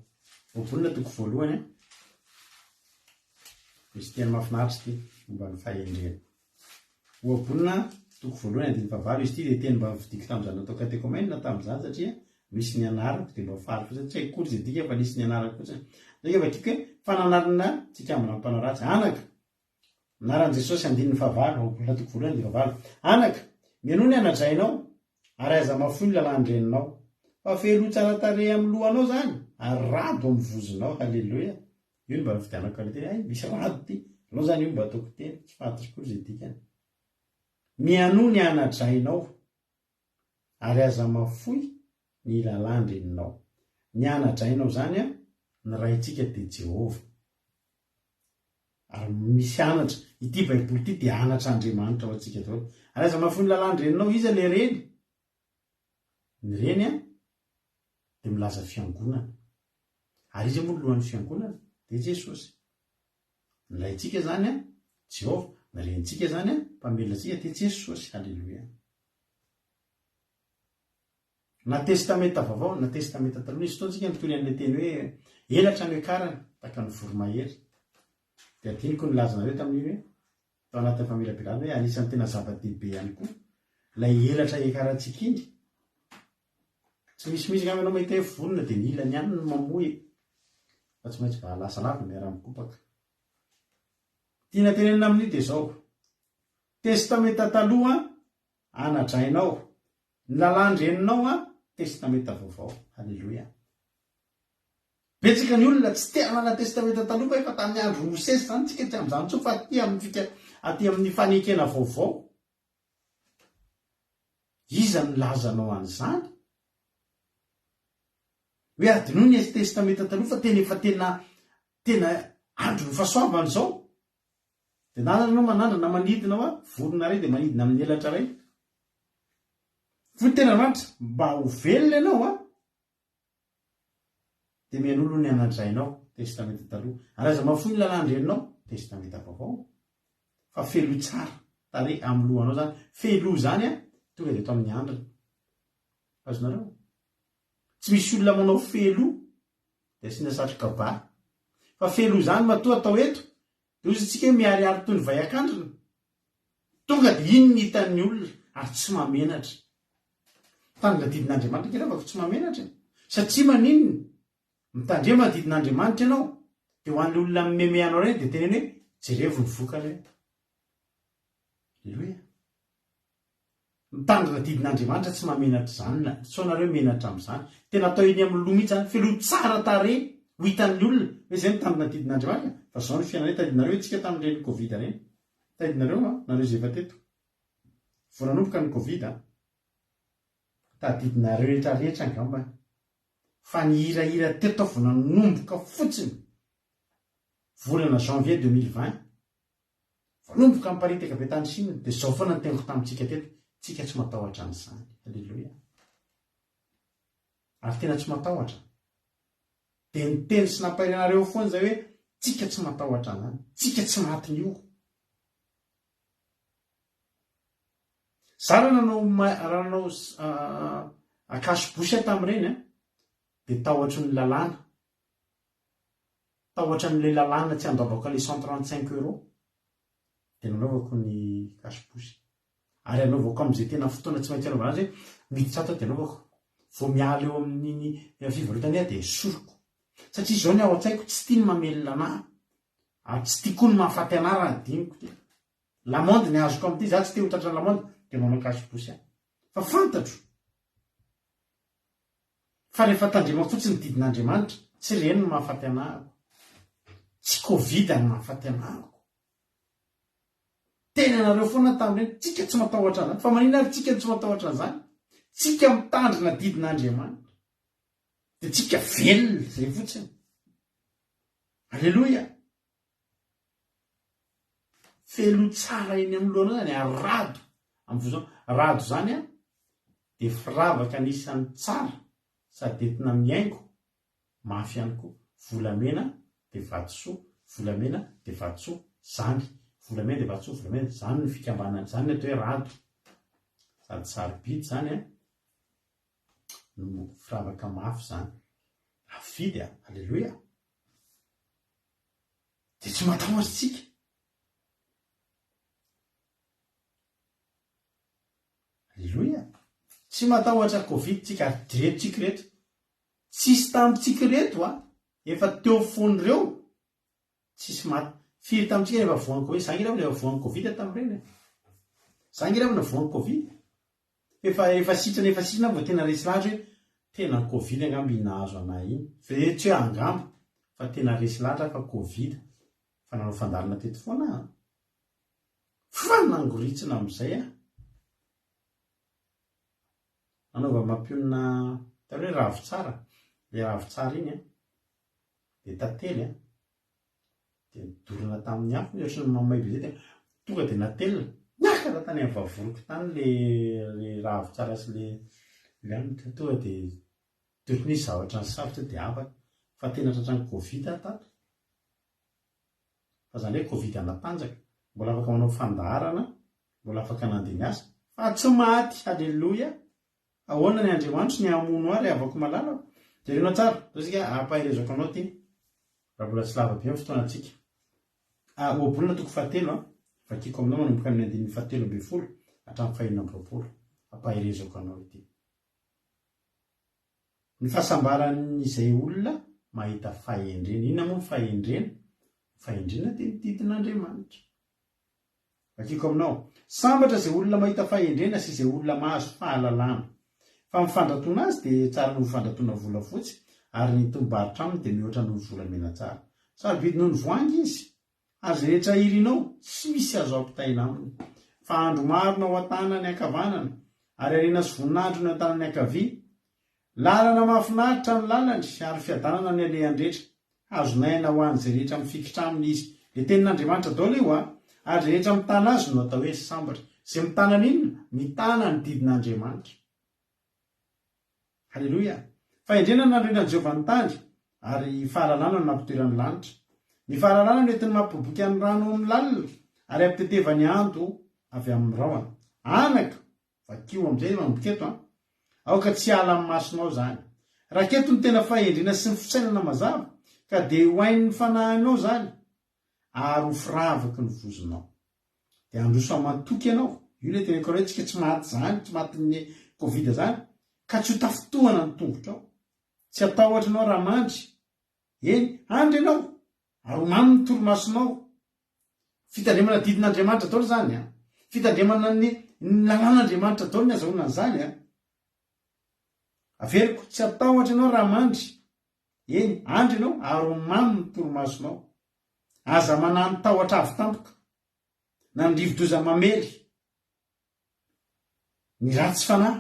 Ohabolana toko voalohany. Misy teny mahafinaritra ity momba ny fahendrena. Ohabolana toko voalohany andininy fahavalo. Izy ity dia teny mba novidiako tamin'izany natao katekomena tamin'izany satria misy ny anarako dia mba faly fotsiny. Tsy haiko akory izay dika fa nisy ny anarako fotsiny. Dia vakiko hoe fananarana tsy hikambana amin'ny mpanao ratsy. Anaka, Anaran'i Jesosy andininy fahavalo, Ohabolana toko voalohany andininy fahavalo. Anaka, mihainoa ny anadrainao, ary aza mahafoy ny lalàn-dreninao. Fa fehiloha tsara tarehy amin'ny lohanao izany, ary rado amin'ny vozonao. Haleloia! Io no mba nifidianako an'ilay teny. Hay, misy rado ity. Alao izany io mba ataoko teny. Tsy fantatro akory izay dikany. Mihainoa ny anadrainao, ary aza mahafoy ny lalàn-dreninao. Ny anadrainao izany an, ny Raintsika dia Jehovah. Ary misy anatra. Ity Baiboly ity dia anatr'Andriamanitra ho antsika daholo. Ary aza mahafoy ny lalàn-dreninao. Iza ilay reny? Ny reny an, dia milaza fiangonana. Ary iza moa no lohan'ny fiangonana? Dia Jesosy. Ny raintsika izany an, Jehovah. Ny renintsika izany an, mpamelona antsika dia Jesosy. Haleloia. Na Testamenta Vaovao na Testamenta Taloha, nisy fotoana isika nitory an'ilay teny hoe elatra no iakarany, tahaka ny voromahery. Dia adinoko ny nilaza anareo tamin'iny hoe, tao anatin'ny famelabelana hoe anisan'ny tena zava-dehibe ihany koa ilay elatra iakarantsika iny. Tsy misy mihitsy angamba ianao mahita hoe vonona dia ny ilany ihany no mamoa e. Fa tsy maintsy mba lasa lavitra miara-mikopaka. Tiana tenenina amin'io dia izao, Testamenta Taloha Anadrainao. Ny lalàn-dreninao an, Testamenta Vaovao. Haleloia. Betsaka ny olona tsy te hanana Testamenta Taloha fa efa tamin'ny andron'i Mosesy izany tsika tsy amin'izany intsony fa aty amin'ny fika aty amin'ny fanekena vaovao. Iza no nilaza anao an'izany? Hoe adinoy ny Testamenta Taloha fa tena efa tena tena andron'ny fahasoavana izao. Dia na ianao manandrana manidina hoa vorona iray dia manidina amin'ny elatra iray. Fony tena Andriamanitra, mba ho velona ianao an, dia mihainoa aloha ny anadrainao, Testamenta Taloha. Ary aza mahafoy ny lalàn-dreninao, Testamenta Vaovao. Fa fehiloha tsara tarehy amin'ny lohanao izany. Fehiloha izany an, tonga dia eto amin'ny handrina. Azonareo? Tsy misy olona manao fehiloha dia asiana satroka ba. Fa fehiloha izany matoa atao eto, Dia hoy isika hoe miharihary toy ny vay an-kandrina. Tonga dia iny ny hitan'ny olona ary tsy mahamenatra. Mitandrina didin'Andriamanitra ange ravako tsy mahamenatra e. Satria maninona? Mitandrema didin'Andriamanitra ianao dia ho an'ilay olona mimeme anao ireny dia teneno hoe jerevo ny vokany hoe. Aleloia. Mitandrina didin'Andriamanitra tsy mahamenatra izany na sao nareo menatra amin'izany. Tena atao eny amin'ny loha mihitsy izany, filoha tsara tarehy ho hitan'ny olona hoe izay mitandrina didin'Andriamanitra fa izao ny fiainanay, tadidinareo ve tsika tamin'ireny covid ireny? Tadidinareo an, nareo izay efa teto. Vao nanomboka ny covid an. Tadidinareo rehetra rehetra angambany fa nihirahira teto aho vao nanomboka fotsiny volana janvier 2020 Voanomboka niparitaka be tany Chine dia zao foana ny teniko tamintsika teto, tsika tsy matahotra an'izany. Alléluia. Ary tena tsy matahotra. Dia niteny sy nampahery anareo foana izay hoe. Tsika tsy matahotra an'izany. Tsika tsy matin'io. Za raha nanao raha nanao cache bouche aho tamin'ireny an, dia tahotry ny lalàna. Tahotra an'ilay lalàna tsy handoavako an'ilay 135 euros dia nanaovako ny cache bouche. Ary anaovako amin'izay tena fotoana tsy maintsy anaovana azy hoe miditra ato aho dia anaovako. Vao miala eo amin'iny fivarotana iny aho dia esoriko. Satria izao ny ao an-tsaiko tsy tia ny mamelona anà ary tsy tia koa ny mahafaty anà raha adinoko ity. L'amende ny azoko amin'ity, za tsy te ho tratran'ny l'amende dia manao cache bouche aho. Fa fantatro fa rehefa tandremako fotsiny ny didin'Andriamanitra, tsy ireny no mahafaty anahako. Tsy covid no mahafaty anahako. Teny anareo foana tamin'ireny, tsika tsy matahotra an'izany. Fa maninona ary tsika no tsy matahotra an'izany? Tsika mitandrina didin'Andriamanitra. Dia tsika velona, izay fotsiny. Aleloia! Felo tsara eny amin'ny lohanao zany ary rado amin'ny vozonao. Rado zany an, dia firavaka anisan'ny tsara sady entina mihaingo, mafy ihany koa. Volamena dia vatosoa, volamena dia vatosoa, zany. Volamena dia vatosoa, volamena, zany no fikambanana, zany ny atao hoe rado. Sady sarobidy zany an, no firavaka mafy zany. Afidy a, aleloia. Dia tsy matahotra isika. Aleloia. Tsy matahotra Covid tsika ary direto tsika ireto. Tsisy tamintsika ireto a, efa teo fony ireo, tsisy maty. Firy tamintsika efa voan'ny Covid? Za nge efa voan'ny Covid tamin'ireny e. Za nge efa voan'ny Covid. Efa efa sitrana efa sitrana aho vao tena resy lahatra hoe tena covid angamba iny nahazo anah iny. Fe tsy hoe angamba fa tena resy lahatra aho fa covid fa nanao fandalana teto foana aho an. Fa nangoritsina amin'izay aho. Nanaova mampionona hitanareo hoe ravitsara, ilay ravitsara iny an, dia tantely an. Dia nodorana tamin'ny afo izy, ohatran'ny mamay be zay dia tonga dia natelina. Niakatra tany amin'ny vavoroko tany le le ravitsara sy le le anona dia tonga dia tokony nisy zavatra nisafotra dia afaka. Fa tena tratran'ny covid aho tato. Fa zany hoe covid natanjaka, mbola afaka manao fandaharana, mbola afaka nandeha niasa, fa tsy maty, haleloia! Ahoana ny Andriamanitro ny hamono ahy ry havako malala? Jerenao tsara, zao isika ampaherezako anao ity, raha mbola tsy lava be ny fotoanantsika. Ah, Ohabolana toko fahatelo an, vakiko aminao manomboka amin'ny andininy fahatelo ambinifolo hatramin'ny fahenina ambiroapolo. Ampaherezako anao ity. Ny fahasambaran'izay olona mahita fahendrena. Inona moa ny fahendrena? Ny fahendrena dia ny didin'Andriamanitra. Vakiko aminao, Sambatra izay olona mahita fahendrena sy izay olona mahazo fahalalana. Fa ny fandratoana azy dia tsara noho ny fandratoana volafotsy, ary ny tombom-barotra aminy dia mihoatra noho ny volamena tsara. Sarobidy noho ny voahangy izy, ary izay rehetra irinao, tsy misy azo ampitaina aminy. Fa andro maro no ao an-tanany ankavanana, ary harena sy voninahitra no eo an-tanany ankavia. Lalana mahafinaritra ny lalany, ary fiadanana ny alehany rehetra. Hazon'aina ho an'izay rehetra mifikitra aminy izy. Ilay tenin'Andriamanitra daholo io an! Ary izay rehetra mitana azy no atao hoe sambatra. Izay mitana ny inona? Mitana ny didin'Andriamanitra. Haleloia! Fahendrena no nanorenan'i Jehovah ny tany, ary fahalalana no nampitoerany ny lanitra. Ny fahalalana no entiny mampiboiboika ny rano ao amin'ny lalina, ary ampitetevany ando avy amin'ny rahona. Anaka! Vakio amin'izay manomboka eto an! Aoka tsy hiala amin'ny masonao izany. Raketo ny tena fahendrena sy ny fisainana mazava, ka dia ho hain'ny fanahinao izany, ary ho firavaky ny vozonao. Dia handroso aman-toky ianao. Io ilay teneniko anao hoe tsika tsy maty izany, tsy matin'ny covid izany, ka tsy ho tafintohana ny tongotrao. Tsy hatahotra ianao raha mandry. Eny, handry ianao, ary ho mamy ny torimasonao. Fitandremana didin'Andriamanitra daholo izany an! Fitandremana ny ny lalàn'Andriamanitra daholo ny azahoana an'izany an! Averiko, tsy hatahotra ianao raha mandry. Eny, andry ianao ary ho mamy ny torimasonao. Aza manahy ny tahotra avy tampoka, na ny rivo-doza mamely ny ratsy fanahy.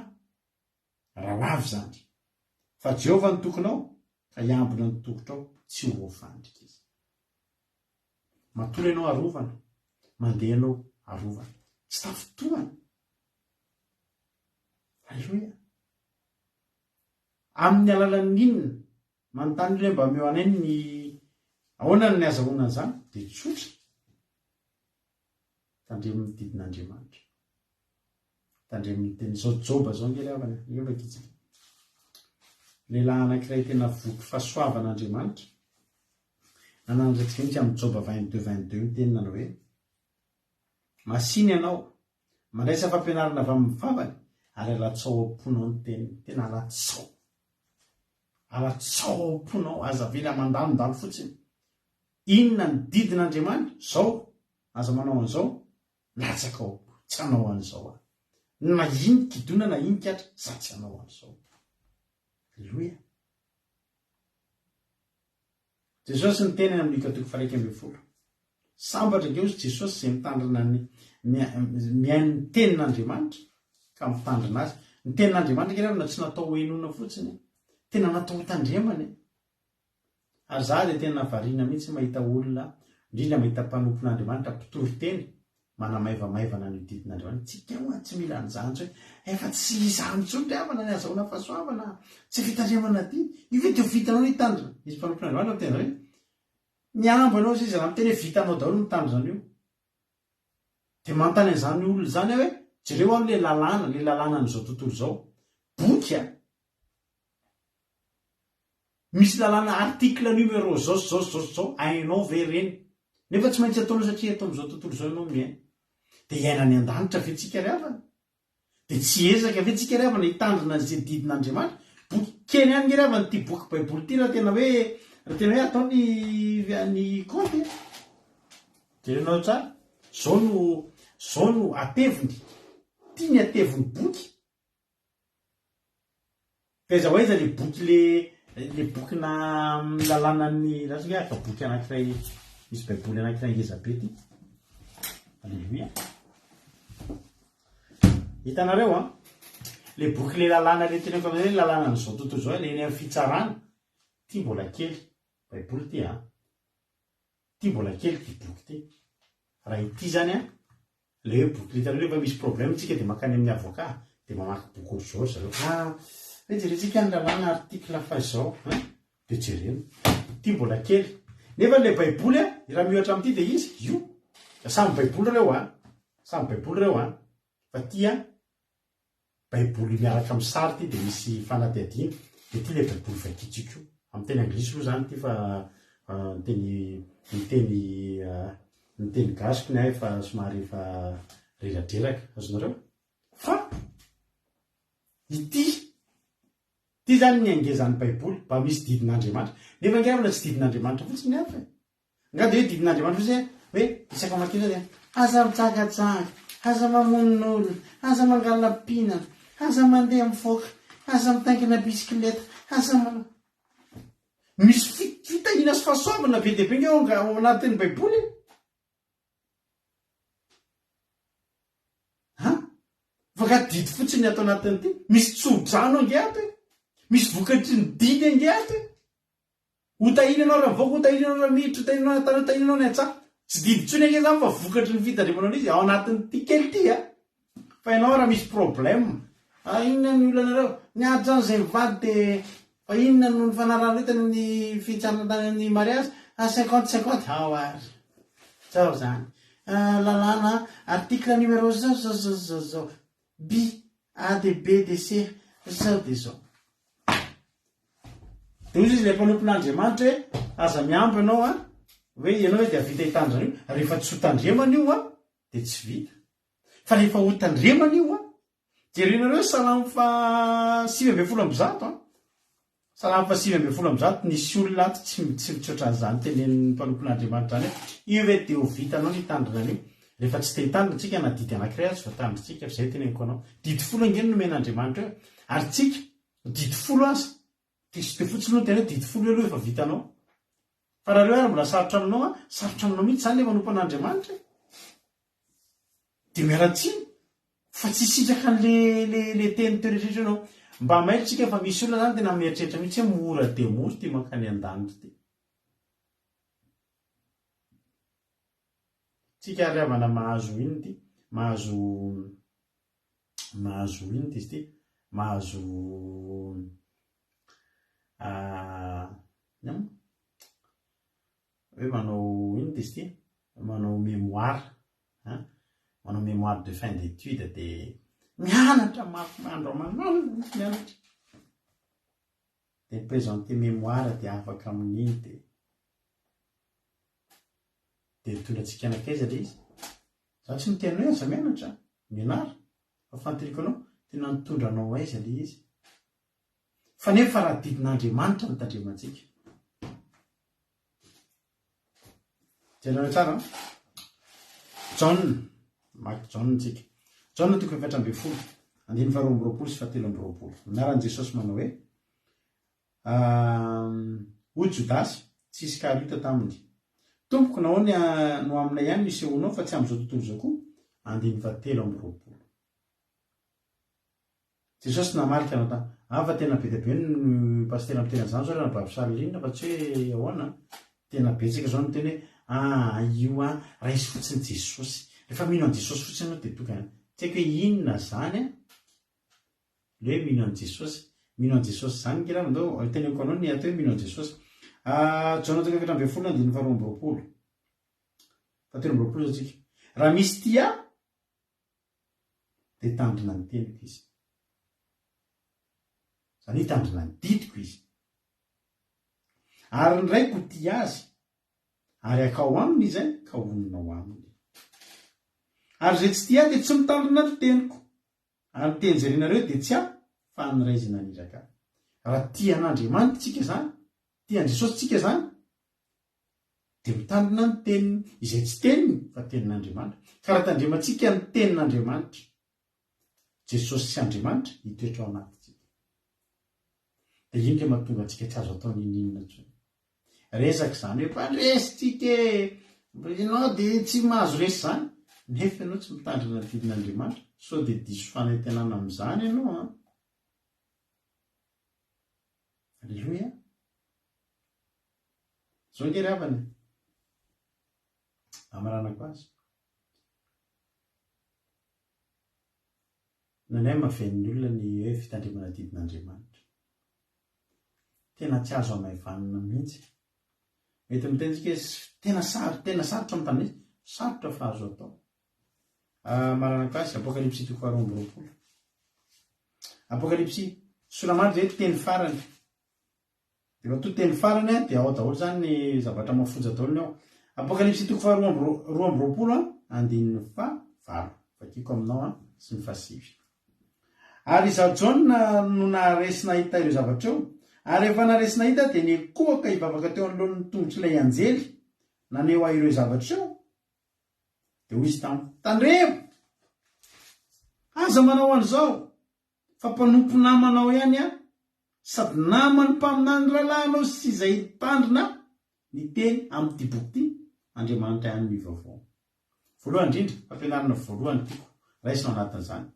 Raha ho avy izany. Fa Jehovah no tokinao, ka hiambina ny tongotrao tsy ho voafandrika izy. Matory ianao arovana, mandeha ianao arovana. Tsy tafintohana. Aleloia. Amin'ny alalan'ny inona? Manontany olona hoe mba omeo anay ny. Ahoana no azahoana an'izany? Dia tsotra. Tandremo ny didin'Andriamanitra. Tandremo ny teny. Izao Joba izao ange ry havana, eo vakintsika. Lehilahy anankiray tena voky fahasoavan'Andriamanitra. Nanandratsika mihitsy amin'ny Joba 22 22 ny teny nanao hoe Masina ianao, mandraisa fampianarana avy amin'ny vavany ary alatsao ao am-ponao ny teniny. Tena alatsao. Alatsao ao am-ponao, aza avela mandalondalo fotsiny. Inona ny didin'Andriamanitra? Zao, aza manao an'izao, latsaka ao am-po, tsy hanao an'izao aho. Na ino kidona na ino katra, za tsy hanao an'izao. Aleloia. Jesosy niteny any amin'ny Lioka toko faha-11. Sambatra ange hozy Jesosy izay mitandrina ny mihaino ny tenin'Andriamanitra ka mitandrina azy. Ny tenin'Andriamanitra ange ravina tsy natao ho henoina fotsiny e. Tena natao ho tandremana e. Ary za dia tena variana mihitsy mahita olona, indrindra mahita mpanompon'Andriamanitra mpitory teny manamaivamaivana an'io didin'Andriamanitra. Tsika hoa tsy mila an'izany intsony. Efa tsy izany intsony ry havana ny azahoana fahasoavana, tsy fitandremana didy. Io ve dia ho vitanao ny hitandrina? Misy mpanompon'Andriamanitra miteny hoe, mihambo ianao hozy izy raha miteny hoe vitanao daholo ny mitandrina an'io. Dia manontany an'izany olona izany aho hoe, jereo aloha ilay lalàna, ilay lalànan'izao tontolo izao. Boky a! Misy lalàna article numéro zao sy zao sy zao sy zao, hainao ve ireny? Nefa tsy maintsy ataonao satria eto amin'izao tontolo izao ianao miaina. Dia hiaina any an-danitra ve tsika ry havana? Dia tsy hiezaka ve tsika ry havana hitandrina an'izay didin'Andriamanitra? Boky kely ihany nge ry havana ity boky baiboly ity raha tena hoe raha tena hoe atao ny ny kaonty e. Jerenao tsara, zao no zao no ateviny, ity ny atevin'ny boky. Taiza ho aiza le boky le le bokina lalànan'ny lasa hoe aka boky anankiray misy baiboly anankiray ngeza be ty. Alléluia. Hitanareo an? Le boky le lalàna le teneko aminareo hoe lalànan'izao tontolo izao le eny amin'ny fitsarana. Ty mbola kely. Baiboly ty an. Ty mbola kely ty boky ty. Raha ity zany an, le hoe boky hitanareo rehefa misy problème tsika de mankany amin'ny avocat de mamaky boky ohatr'izao ry zareo. Ah, hoe jerentsika ny lalàna article fa izao an, de jerena. Ty mbola kely. Nefa le baiboly an, raha miohatra amin'ity de izy io. Samy baiboly reo an, samy baiboly reo an. Fa ty an, Baiboly miaraka amin'ny sary ity dia misy fanadihadiana, dia ity ilay baiboly vakintsika io. Amin'ny teny anglisy aloha izany ity fa ny teny ny teny ny teny gasiko ny ahy efa somary efa reradreraka. Azonareo? Fa ity ity izany ny hangezan'ny baiboly, mba misy didin'Andriamanitra. Nefa ange havana tsy didin'Andriamanitra fotsiny ny hafa e. Nga dia hoe didin'Andriamanitra fotsiny hoe isaka mamaky izao dia aza mijangajanga, aza mamono olona, aza mangala-pinana, aza mandeha mivoaka, aza mitaingina bisikileta, aza manao. Misy fitahiana sy fahasoavana be dia be nge ao anatin'ny baiboly e. An? Fa nga didy fotsiny ato anatin'ity? Misy tso-drano ange ato e. Misy vokatry ny didy ange ato e. Ho tahiana ianao raha mivoaka, ho tahiana ianao raha miditra, ho tahiana ianao any an-tany, ho tahiana ianao any an-tsaha. Tsy didy intsony ange izany fa vokatry ny fitandremana an'izy ao anatin'ity kely ity a! Fa ianao raha misy problème, ah inona ny olanareo? Niady zany izay mivady dia fa inona no nifanarahanareo tany amin'ny fitsarana tany amin'ny mariage? Ah cinquante cinquante, ao ary. Zao izany. Ah lalàna article numéro zao zao zao zao zao. Bi, A de B de C, zao dia zao. Dia hoy izy ilay mpanompon'Andriamanitra hoe, aza mihambo ianao an, hoe ianao hoe dia hahavita hitandrina an'io, rehefa tsy ho tandremana io an, dia tsy vita. Fa rehefa ho tandremana io an, jerenareo Salamo faha 119 an, Salamo faha 119, nisy olona ato tsy tsy tsy ohatran'izany tenenin'ny mpanompon'Andriamanitra izany hoe, io ve dia ho vitanao ny hitandrina an'io? Rehefa tsy te hitandrina tsika na didy anankiray aza voatandrintsika, fa izay teneniko anao. Didy folo ange no nomen'Andriamanitra eo, ary tsika, Didy folo aza. Teste fotsiny aloha ny tena hoe didy folo aloha efa vitanao. Fa raha ireo ary mbola sarotra aminao an, sarotra aminao mihitsy izany ilay manompo an'Andriamanitra e. Dia miala tsiny fa tsy hisitraka an'le le le teny teo rehetra ianao. Mba mailo tsika fa misy olona izany tena mieritreritra mihitsy hoe mora dia mora ity mankany an-danitra ity. Tsika ary havana mahazo inona ity? Mahazo mahazo inona izy ity? Mahazo inona moa? Hoe manao inona izy ity? Manao mémoire an, manao mémoire de fin d'étude dia mianatra mafy andro aman'alina mihitsy mianatra. Dia mi-présenter mémoire dia afaka amin'iny dia dia mitondra antsika nankaiza ilay izy? Za tsy miteny hoe aza mianatra, mianara, fa fantiriko anao, tena nitondra anao aiza ilay izy? Fa nefa raha didin'Andriamanitra no tandremantsika. Jereo tsara an. Jaona, mamaky Jaona tsika. Jaona toko 14, andininy faharoa amby roapolo sy fahatelo amby roapolo. Anaran'i Jesosy manao hoe, Hoy Jodasy, tsy Iskariota taminy, Tompoko, nahoana no aminay ihany no isehoanao fa tsy amin'izao tontolo izao koa? Andininy fahatelo amby roapolo. Jesosy namaly ka nanontany, Ah fa tena be dia be ny pasitera miteny an'izany zao ry anabavy Charline fa tsy hoe ahoana an! Tena betsaka zao ny miteny hoe ah io an, raiso fotsiny Jesosy. Rehefa mino an'i Jesosy fotsiny ianao dia tonga any. Tsy haiko hoe inona izany an, le hoe mino an'i Jesosy. Mino an'i Jesosy izany nge raha ndao teneniko anao ny atao hoe mino an'i Jesosy. Ah, Jaona toko 14 andininy faharoa amby roapolo. Fahatelo amby roapolo izao tsika. Raha misy tia ahy, dia hitandrina ny teniko izy. Izany hoe hitandrina ny didiko izy. Ary ny Raiko ho tia azy, ary hakao aminy izay ka honina ao aminy. Ary izay tsy tia ahy dia tsy mitandrina ny teniko. Ary ny teny jerenareo dia tsy ahy, fa ny Ray izay naniraka ahy. Raha tia an'Andriamanitra isika izany, tia an'i Jesosy isika izany, Dia mitandrina ny teniny, izay tsy teniny fa tenin'Andriamanitra. Ka raha tandremantsika ny tenin'Andriamanitra, Jesosy sy Andriamanitra hitoetra ao anatintsika. Dia iny ilay mahatonga antsika tsy azo atao n'inon'inona intsony. Resaka izany hoe mpandresy tsika e! Ianao dia tsy mahazo resy izany, nefa ianao tsy mitandrina ny didin'Andriamanitra. Sao dia diso fanantenana amin'izany ianao an! Aleloia! Zao nge ry havana e. Amaranako azy. Nanay maven'ny olona ny hoe fitandremana didin'Andriamanitra. Tena tsy azo hamaivanina mihitsy. Mety miteny tsika hoe tena sarotra, tena sarotra mitandrina izy. Sarotra fa azo atao. Amaranako azy, Apokalypsy toko faharoa amby roapolo. Apokalypsy, soramandry zay teny farany. Dia matoa teny farany an, dia ao daholo izany ny zavatra mafonja daholo ny ao. Apokalypsy toko faharoa amby 22 an, andininy fahavalo. Vakiko aminao an, sy ny fahasivy. Ary izaho Jaona no naharesy nahita ireo zavatra ireo, ary rehefa naharesy nahita aho dia nikohaka hivavaka teo anoloan'ny tongotr'ilay anjely naneho ahy ireo zavatra ireo. Dia hoy izy tamiko, Tandremo! Aza manao an'izao! Fa mpanompo namanao ihany aho, sady naman'ny mpaminany rahalahinao sy izay hitandrina ny teny amin'ity boky ity, Andriamanitra ihany no ivaovao. Voalohany indrindra, fampianarana voalohany tiako raisina ao anatin'izany.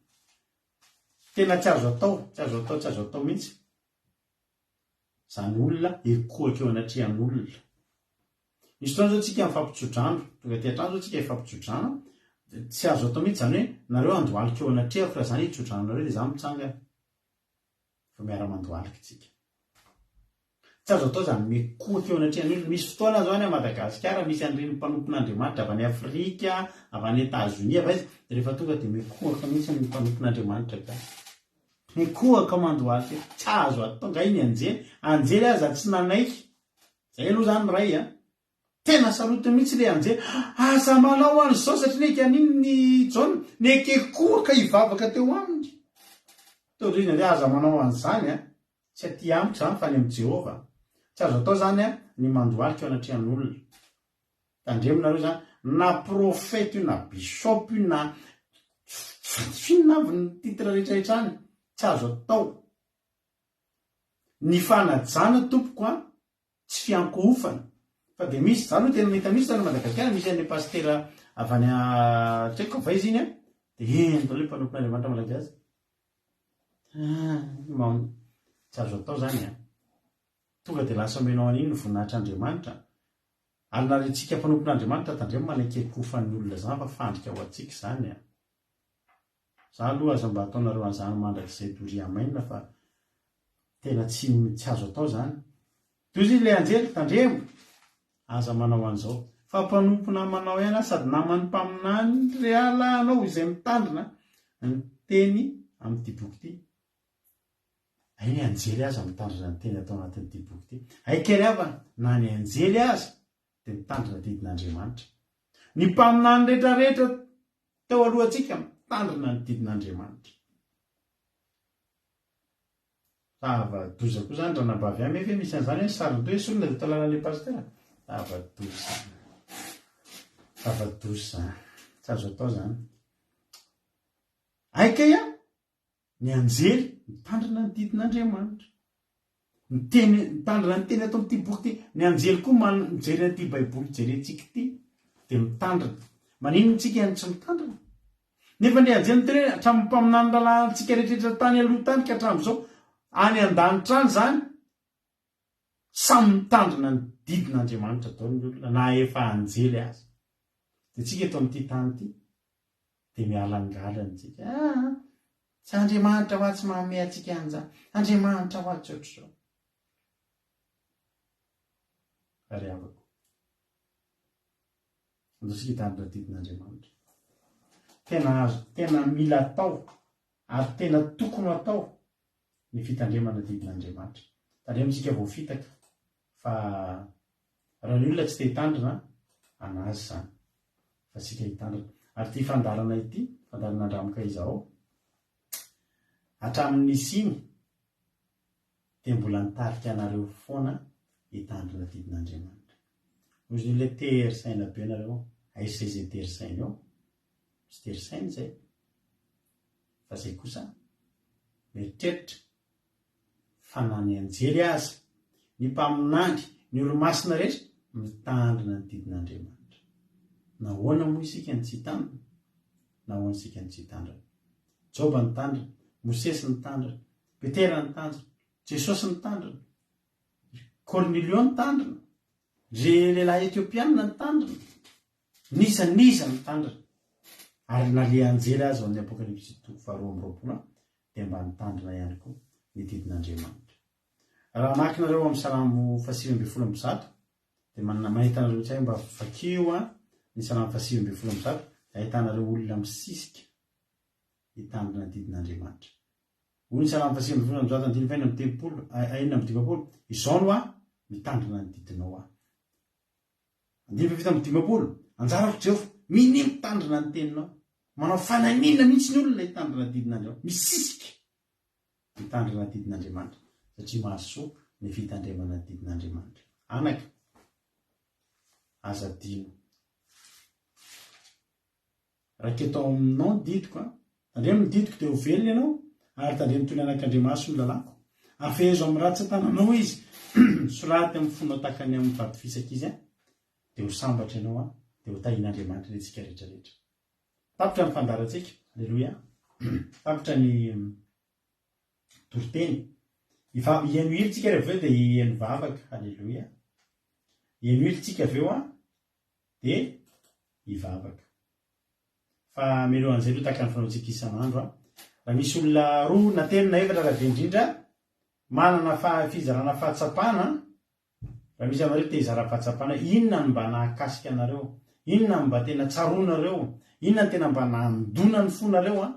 Tena tsy azo atao, tsy azo atao, tsy azo atao mihitsy izany olona hikohaka eo anatrehan'olona. Misy fotoana izao tsika mifampitsodrano, tonga aty an-trano izao tsika hifampitsodrano, tsy azo atao mihitsy izany hoe nareo handohalika eo anatrehako raha izany hitsodrano anareo dia izaho mitsangana fa miara-mandohalika tsika. Tsy azo atao izany mikohaka eo anatrehan'ny olona. Misy fotoana izao any Madagasikara misy an'ireny mpanompon'Andriamanitra avy any Afrika, avy any Etazonia, avy aiza, dia rehefa tonga dia mikohaka mihitsy ny mpanompon'Andriamanitra ka. Mikohaka mandohalika, tsy azo atao, nga iny anjely, anjely aza tsy nanaiky Zay aloha zany ray a! Tena sarotiny mihitsy le anjely, aza manao an'izao satria neke an'iny ny Jaona, neke koa ka hivavaka teo aminy. Teo indrindra hoe aza manao an'izany a! Tsy aty amiko izany fa any amin'i Jehovah. Tsy azo atao izany a, ny mandohalika eo anatrehan'olona. Tandremo nareo izany, na profeta io na bishop io na inona avy ny titre rehetra rehetra any, tsy azo atao. Ny fanajana tompoko a, tsy fiankohofana. Fa dia misy, za aloha tena nahita mihitsy tany Madagasikara, misy an'ilay pasitera avy any tsy haiko avy aiza iny a, dia eny daholo ny mpanompon'Andriamanitra malagasy. Ah, tsy azo atao zany a. Tonga dia lasa omenao an'iny ny voninahitr'Andriamanitra. Ary na ry tsika mpanompon'Andriamanitra tandremo manaiky hiankohofan'ny olona zany fa fandrika ho antsika izany a. Za aloha aza mba ataonareo anzany mandrakizay doria amen fa tena tsy tsy azo atao zany. Tohizo ilay anjely, tandremo! Aza manao an'izao. Fa mpanompo namanao ihany aho sady naman'ny mpaminany rahalahinao izay mitandrina ny teny amin'ity boky ity. Hay ny anjely aza mitandrina ny teny atao anatin'ity boky ity. Hay kely havana, na ny anjely aza dia mitandrina didin'Andriamanitra. Ny mpaminany rehetrarehetra teo alohantsika mitandrina ny didin'Andriamanitra. Zava-doza koa zany ranabavy ame ve misy an'izany hoe saron-doha esorina dia tolàna le pasitera? Zava-doza zany. Zava-doza zany. Tsy azo atao zany. Hay kay an! Ny anjely mitandrina ny didin'Andriamanitra. Ny teny, mitandrina ny teny ato amin'ity boky ity. Ny anjely koa man, mijery an'ity baiboly jerentsika ity dia mitandrina. Maninona tsika no tsy mitandrina? Nefa ny anjely miteny hoe hatramin'ny mpaminany rahalahintsika rehetrarehetra tany aloha tany ka hatramin'izao, any an-danitra any izany, samy mitandrina ny didin'Andriamanitra daholo ny olona na efa anjely aza. Dia tsika eto amin'ity tany ity dia mialangalana tsika. Ah, tsy Andriamanitra hoa tsy manome antsika an'izany. Andriamanitra hoa tsy ohatr'izao. Ary havako. Andao isika hitandrina ny didin'Andriamanitra. Tena azo, tena mila atao ary tena tokony ho atao ny fitandremana didin'Andriamanitra. Tandremo isika voafitaka fa raha ny olona tsy te hitandrina, anazy izany. Fa isika hitandrina. Ary ity fandaharana ity, fandaharana Andramoka Izao, hatramin'ny nisiany dia mbola nitarika anareo foana hitandrina didin'Andriamanitra. Hoy izy ilay tery saina be nareo, aiza izay izay tery saina eo? Tsy tery saina izay. Fa izay kosa mieritreritra fa na ny anjely aza, ny mpaminany, ny olomasina rehetra mitandrina ny didin'Andriamanitra. Nahoana moa isika no tsy hitandrina? Nahoana isika no tsy hitandrina? Joba nitandrina, Mosesy nitandrina, Petera nitandrina, Jesosy nitandrina, ry Kornelio nitandrina, ry lehilahy Etiopiana nitandrina, n'iza n'iza nitandrina. Ary na le anjely aza ao amin'ny Apokalypsy toko faharoa amby 20 dia mba nitandrina ihany koa ny didin'Andriamanitra. Raha hamaky nareo amin'ny Salamo faha 119 dia manana mahita anareo tsy hay mba vakio ny Salamo faha 119 dia ahitanareo olona misisika hitandrina ny didin'Andriamanitra. Hoy ny Salamo faha 119 andininy faha 36, 56, Izao no aho, mitandrina ny didinao aho. Andininy faha 57, Anjarako Jehovah, minia mitandrina ny teninao. Manao fanamiana mihitsy ny olona hitandrina ny didin'Andriamanitra. Misisika mitandrina ny didin'Andriamanitra, satria mahasoa ny fitandremana ny didin'Andriamanitra. Anaka, aza adino. Raketo ao aminao ny didiko an. Tandremo ny didiko dia ho velona ianao, ary tandremo toy ny anakandriamaso ny lalàko. Afehezo amin'ny ratsan-tananao izy, soraty amin'ny fonao tahaka ny amin'ny vato fisaka izy an, dia ho sambatra ianao an, dia ho tahian'Andriamanitra anie tsika rehetra rehetra. Tapitra ny fandaharantsika, aleloia, tapitra ny toriteny. Hiva- hihaino hira tsika rehefa avy eo dia hihaino vavaka, aleloia. Hihaino hira tsika avy eo an, dia hivavaka. Fa mialohan'izay aloha tahaka ny fanaontsika isan'andro an, raha misy olona roa na telo na efatra raha be indrindra manana faha fizarana fahatsapana, raha misy aminareo te hizara fahatsapana, inona no mba nahakasika anareo, inona no mba tena tsaroanareo, inona no tena mba nandona ny fonareo an,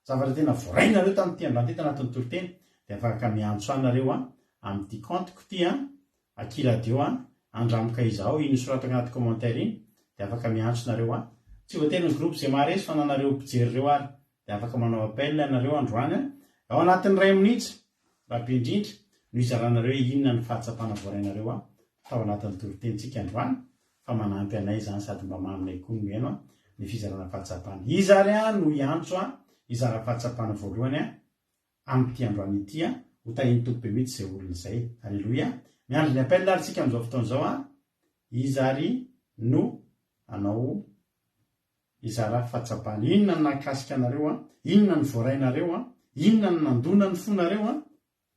zavatra tena voarainareo tamin'ity androany ity tanatin'ny toriteny, dia afaka miantso ahy nareo an, amin'ity compte-ko ity an, Akia radio a, andramo ka izaho, iny nosoratako anaty commentaire iny dia afaka miantso nareo a, tsy voatery ny groupe izay maharesy fa na nareo mpijery ireo ary dia afaka manao appel ianareo androany a, ao anatin'ny iray minitra raha be indrindra no hizaranareo hoe inona ny fahatsapana voarainareo a tao anatin'ny toritenintsika androany fa manampy anay izany sady mba maminay koa ny mihaino a ny fizarana fahatsapana. Iza ary a no hiantso a hizara fahatsapana voalohany a? Amin'ity androany ity an, ho tahin'ny Tompo be mihitsy izay olona izay. Aleloia. Miandry ny appel ary tsika amin'izao fotoana izao an. Iza ary no hanao hizara fahatsapana? Inona no nahakasika anareo an? Inona no voarainareo an? Inona no nandona ny fonareo an?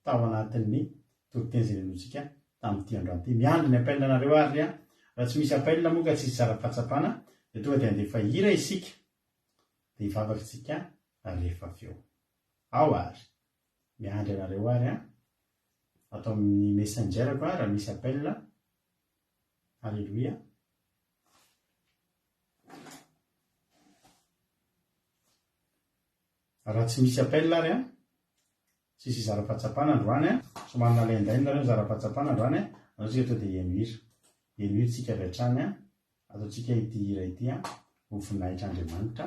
Tao anatin'ny toriteny izay nenointsika tamin'ity androany ity. Miandry ny appel anareo ary an. Raha tsy misy appel moa ka tsy hizara fahatsapana dia tonga dia handefa hira isika. Dia hivavaka isika rehefa avy eo. Ao ary. Miandry anareo ary an. Ato amin'ny messenger-ko raha misy appel. Aleloia. Raha tsy misy appel ary an, tsisy hizara fahatsapana androany an, somary nalaindaina nareo nizara fahatsapana androany an, andao tsika tonga dia hihaino hira. Hihaino hira tsika avy hatrany an, ataontsika ity hira ity an, ho voninahitr'Andriamanitra,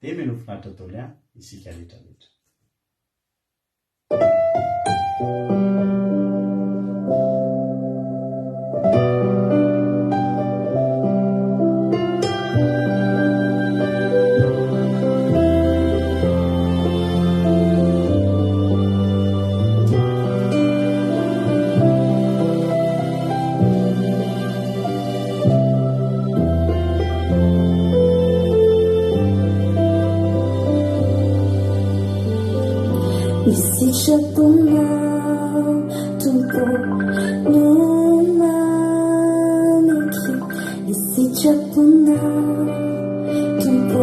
dia mino ho finaritra daholo an isika rehetra rehetra. Ny sitraponao Tompo no mamiko Ny sitraponao Tompo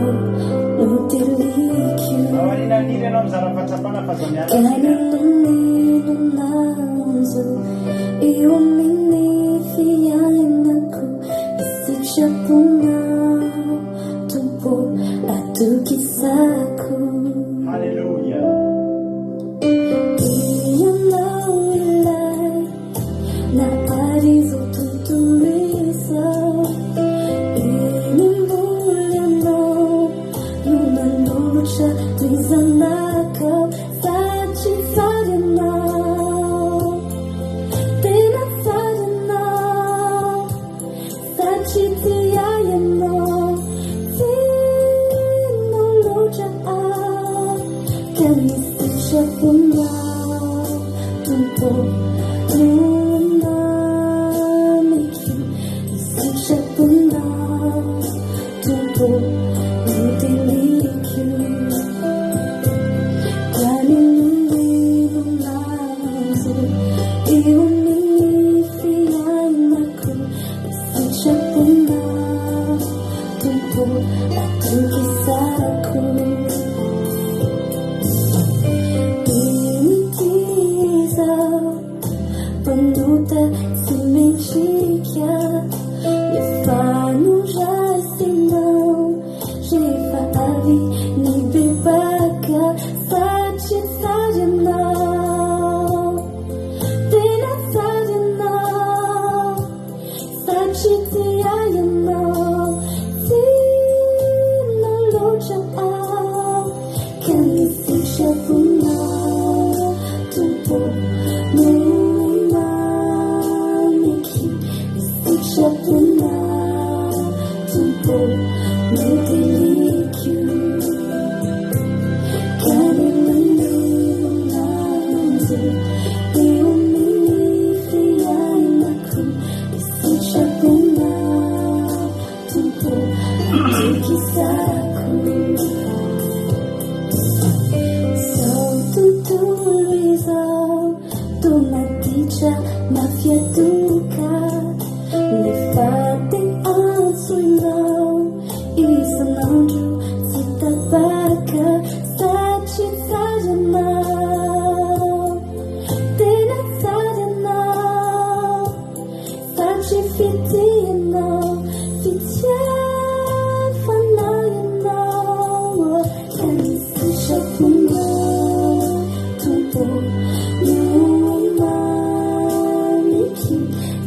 no teliko Aorianan'ny hira ianao mizara fahatsapana fa aza miala tsiny a. Kanina namonjy eo amin'ny fiainako Ny sitraponao Tompo atokisako. Haleloia. Ianao ilay nahary izao tontolo izao. Eny ianao no nanolotra ny zanakao satria tsara ianao. Tena tsara ianao. Satria tia ahy ianao, tianao loatra aho, ka ny sitraponao, Tompo, no mamiko. Ny sitraponao, Tompo, no teliko. Ka n'inon'inona manjo eo amin'ny fiainako. Sitraponao Tompo atokisako. Ity izaho mpanota tsy mendrika, efa noraisinao rehefa avy nibebaka satria tsara ianao, tena tsara ianao. Satria tia ianao, tianao loatra aho, ka ny sitraponao, Tompo, no mamiko. Ny sitraponao, Tompo, no teliko. Ka n'inon'inona manjo eo amin'ny fiainako. Tena tsara ianao. Satria fitia ianao, fitiavana ianao, ka ny sitraponao, Tompo, no mamiko.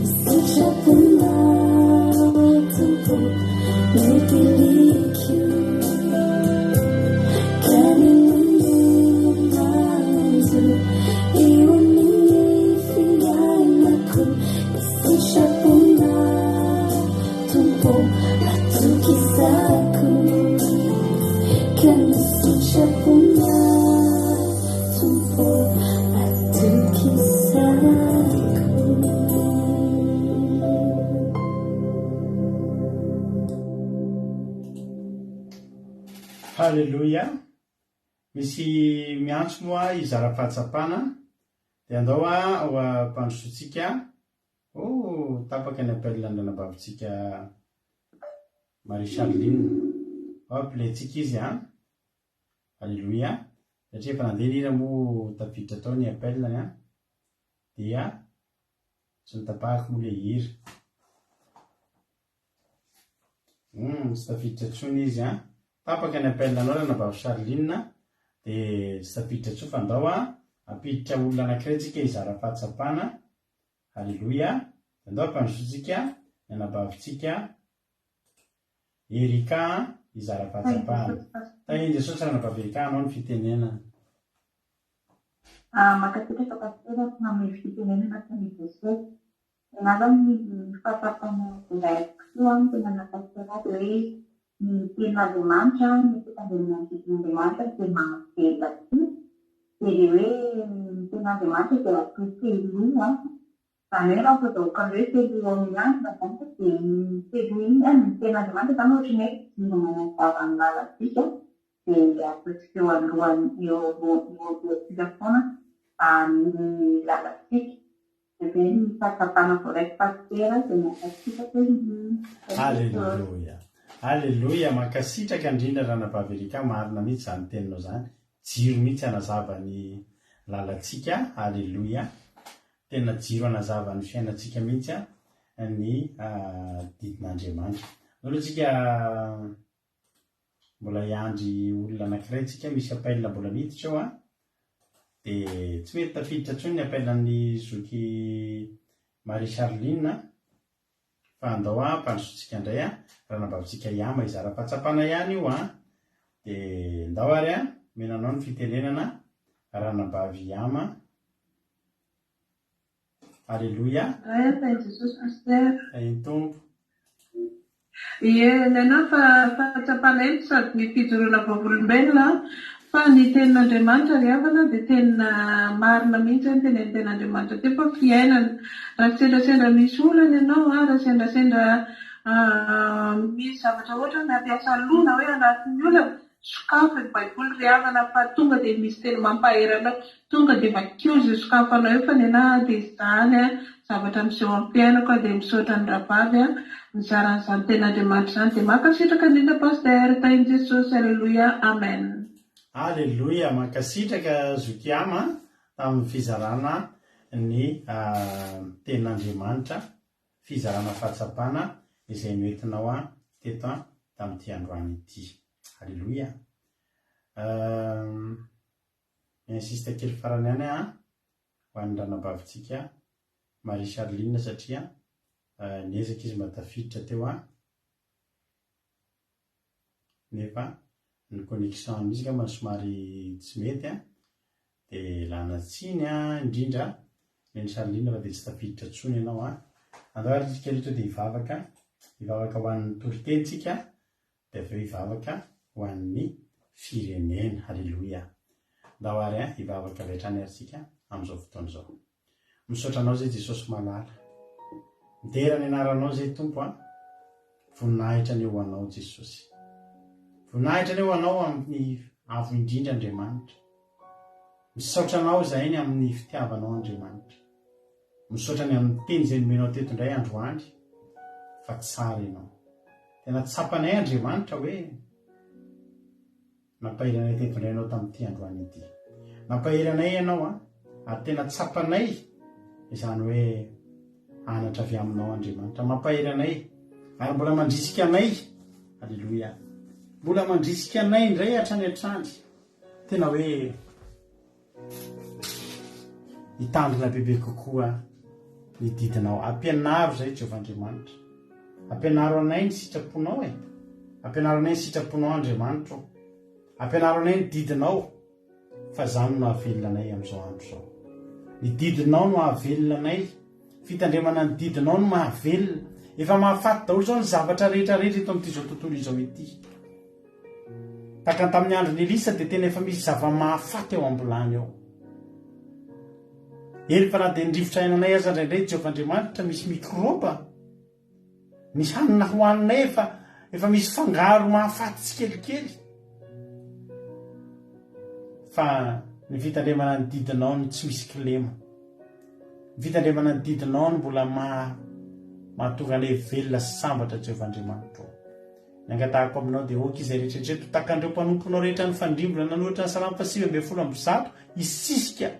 Ny sitraponao, Tompo, no teliko. Ka n'inon'inona manjo eo amin'ny fiainako. Sitraponao Tompo atokisako ka ny sitraponao Tompo atokisako. Haleloia! Misy miantso moa hizara fahatsapana dia andao ho ampandrosoantsika Oh, tapaka ny appel ny anabavintsika Marie Charline. Hop, lentsika izy an. Alléluia. Satria efa nandeha ny hira moa tafiditra tao ny appel-ny an. Dia tsy notapahako moa ilay hira. Humm tsy tafiditra intsony izy an! Tapaka ny appel anao ranabavy Charline a! Dia tsy tafiditra intsony fa ndao a! Hampiditra olona anankiray tsika hizara fahatsapana. Aleloia! Dia ndao hampandrosoantsika ny anabavintsika Erika a! Hizara fahatsapana. Tahian'i Jesosy ranabavy Erika anao ny fitenenana. Mankasitraka Pasitera nanome fitenenana tamin'i Jesosy. Angamba ny fahatsapana voaraiko koa no tena nahafaty ahy dia hoe ny tenin'Andriamanitra, ny fitandremana ny didin'Andriamanitra dia mahavelona tokoa. Dia ilay hoe ny tenin'Andriamanitra dia toy fehiloha, izany hoe raha vao ohatran'ny hoe fehiloha ao amin'ny andrina izany fa dia iny fehiloha iny, ny tenin'Andriamanitra izany ohatran'ny hoe jiro manazava ny lalantsika dia ataontsika eo alohany eo alohantsika foana mba hanoro ny lalantsika. Dia ny fahatsapana voaraiko Pasitera dia mankasitraka indrindra. Aleloia. Aleloia, mankasitraka indrindra Ranabavy Erika, marina mihitsy izany teninao izany, jiro mihitsy hanazava ny lalantsika, aleloia, tena jiro hanazava ny fiainantsika mihitsy ny didin'Andriamanitra. Aloha tsika Mbola hiandry olona anankiray tsika, misy appel mbola miditra eo an, dia tsy mety tafiditra intsony ny appel an'i zoky Marie Charline an, fa andao an ampandrosoantsika indray an, ranabavintsika Yama hizara fahatsapana ihany io an, dia ndao ary an, omena anao ny fitenenana ranabavy Yama. Aleloia. Ray a, tahin'i Jesosy Pasitera. Tahin'ny Tompo. Ie, ny anah fa fahatsapanay no sady ny fijoroana vavolombelona fa ny tenin'Andriamanitra ry havana dia tena marina mihitsy ny tenenin'ny tenin'Andriamanitra teo fa fiainana. Raha sendrasendra misy olana ianao an, raha sendrasendra misy zavatra ohatra hoe mampiasa loha na hoe anatin'ny olana, Sokafy ny baiboly ry havana fa tonga dia misy teny mampahery anao, tonga dia vakio izay sokafanao eo fa nenaha dia izany an, zavatra miseho amin'ny fiainako an, dia misaotra ny rahavavy an, nizara an'izany tenin'Andriamanitra izany, dia mankasitraka indrindra Pasteur, tahin'i Jesosy, Aleloia, Amen. Aleloia, mankasitraka zoky Ama tamin'ny fizarana ny tenin'Andriamanitra, fizarana fahatsapana izay noentinao ahy teto tamin'ity androany ity. Aleloia. Euh, mi-insiste kely farany ihany aho ho an'ny ranabavintsika Marie Charline satria niezaka izy mba tafiditra teo an. Nefa ny connexion mihitsy angamba somary tsy mety an. Dia ilana tsiny an, indrindra Neny Charline fa dia tsy tafiditra intsony ianao an. Andao ary isika aloha tonga dia hivavaka, hivavaka ho an'ny toriteny tsika, dia avy eo hivavaka ho an'ny firenena. Haleloia. Andao ary an, hivavaka avy hatrany ary tsika amin'izao fotoana izao. Misaotra anao zay Jesosy malala. Midera ny anaranao zay Tompo a. Voninahitra anie ho anao Jesosy. Voninahitra anie ho anao amin'ny avo indrindra Andriamanitra. Misaotra anao izahay ny amin'ny fitiavanao Andriamanitra. Misaotra ny amin'ny teny izay nomenao teto indray androany fa tsara ianao. Tena tsapanay Andriamanitra hoe Nampahery anay teto indray ianao tamin'ity androany ity. Nampahery anay ianao an, ary tena tsapanay izany hoe anatra avy aminao Andriamanitra. Mampahery anay ary mbola mandrisika anay. Aleloia. Mbola mandrisika anay indray hatrany hatrany. Tena hoe Hitandrina bebe kokoa ny didinao. Ampianaro izay Jehovah Andriamanitra. Ampianaro anay ny sitraponao e. Ampianaro anay ny sitraponao Andriamanitra o. Ampianaro anay ny didinao fa izany no hahavelona anay amin'izao andro izao. Ny didinao no hahavelona anay. Fitandremana ny didinao no mahavelona. Efa mahafaty daholo izao ny zavatra rehetra rehetra eto amin'ity izao tontolo izao ity. Tahaka ny tamin'ny andron'i Elisa dia tena efa misy zava-mahafaty ao am-bilany ao. Eny fa na dia ny rivotra iainanay aza indraindray Jehovah Andriamanitra misy mikraoba. Ny hanina hohaninay efa efa misy fangaro mahafaty tsikelikely. Fa ny fitandremana ny didinao no tsy misy kilema. Ny fitandremana ny didinao no mbola maha mahatonga anay velona sy sambatra Jehovah Andriamanitra ô. Ny angatahako aminao dia aoka izay rehetra eto takan'ireo mpanomponao rehetra nifandrimbona nanoratra ny Salamo faha-119 hisisika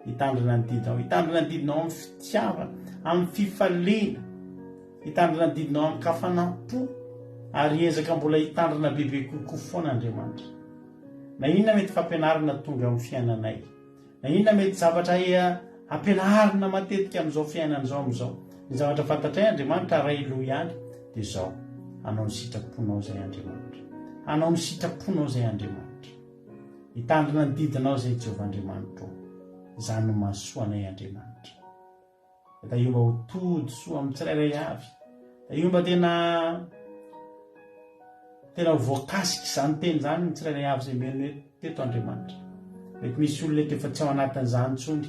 hitandrina ny didinao, hitandrina ny didinao amin'ny fitiavana, amin'ny fifaliana, hitandrina ny didinao amin-kafanam-po. Ary hiezaka mbola hitandrina bebe kokoa foana Andriamanitra. Na inona mety fampianarana tonga amin'ny fiainanay, na inona mety zavatra ampianarina matetika amin'izao fiainana izao amin'izao, ny zavatra fantatray Andriamanitra Ray loha ihany dia izao, hanao ny sitraponao izay Andriamanitra. Hanao ny sitraponao izay Andriamanitra. Hitandrina ny didinao izay Jehovah Andriamanitro. Izany no mahasoa anay Andriamanitra. Tahio mba ho tody soa amin'ny tsirairay avy. Tahio mba tena tena ho voakasika izany teny izany ny tsirairay avy izay mihaino teto Andriamanitra. Mety misy olona eto efa tsy ao anatin'izany intsony.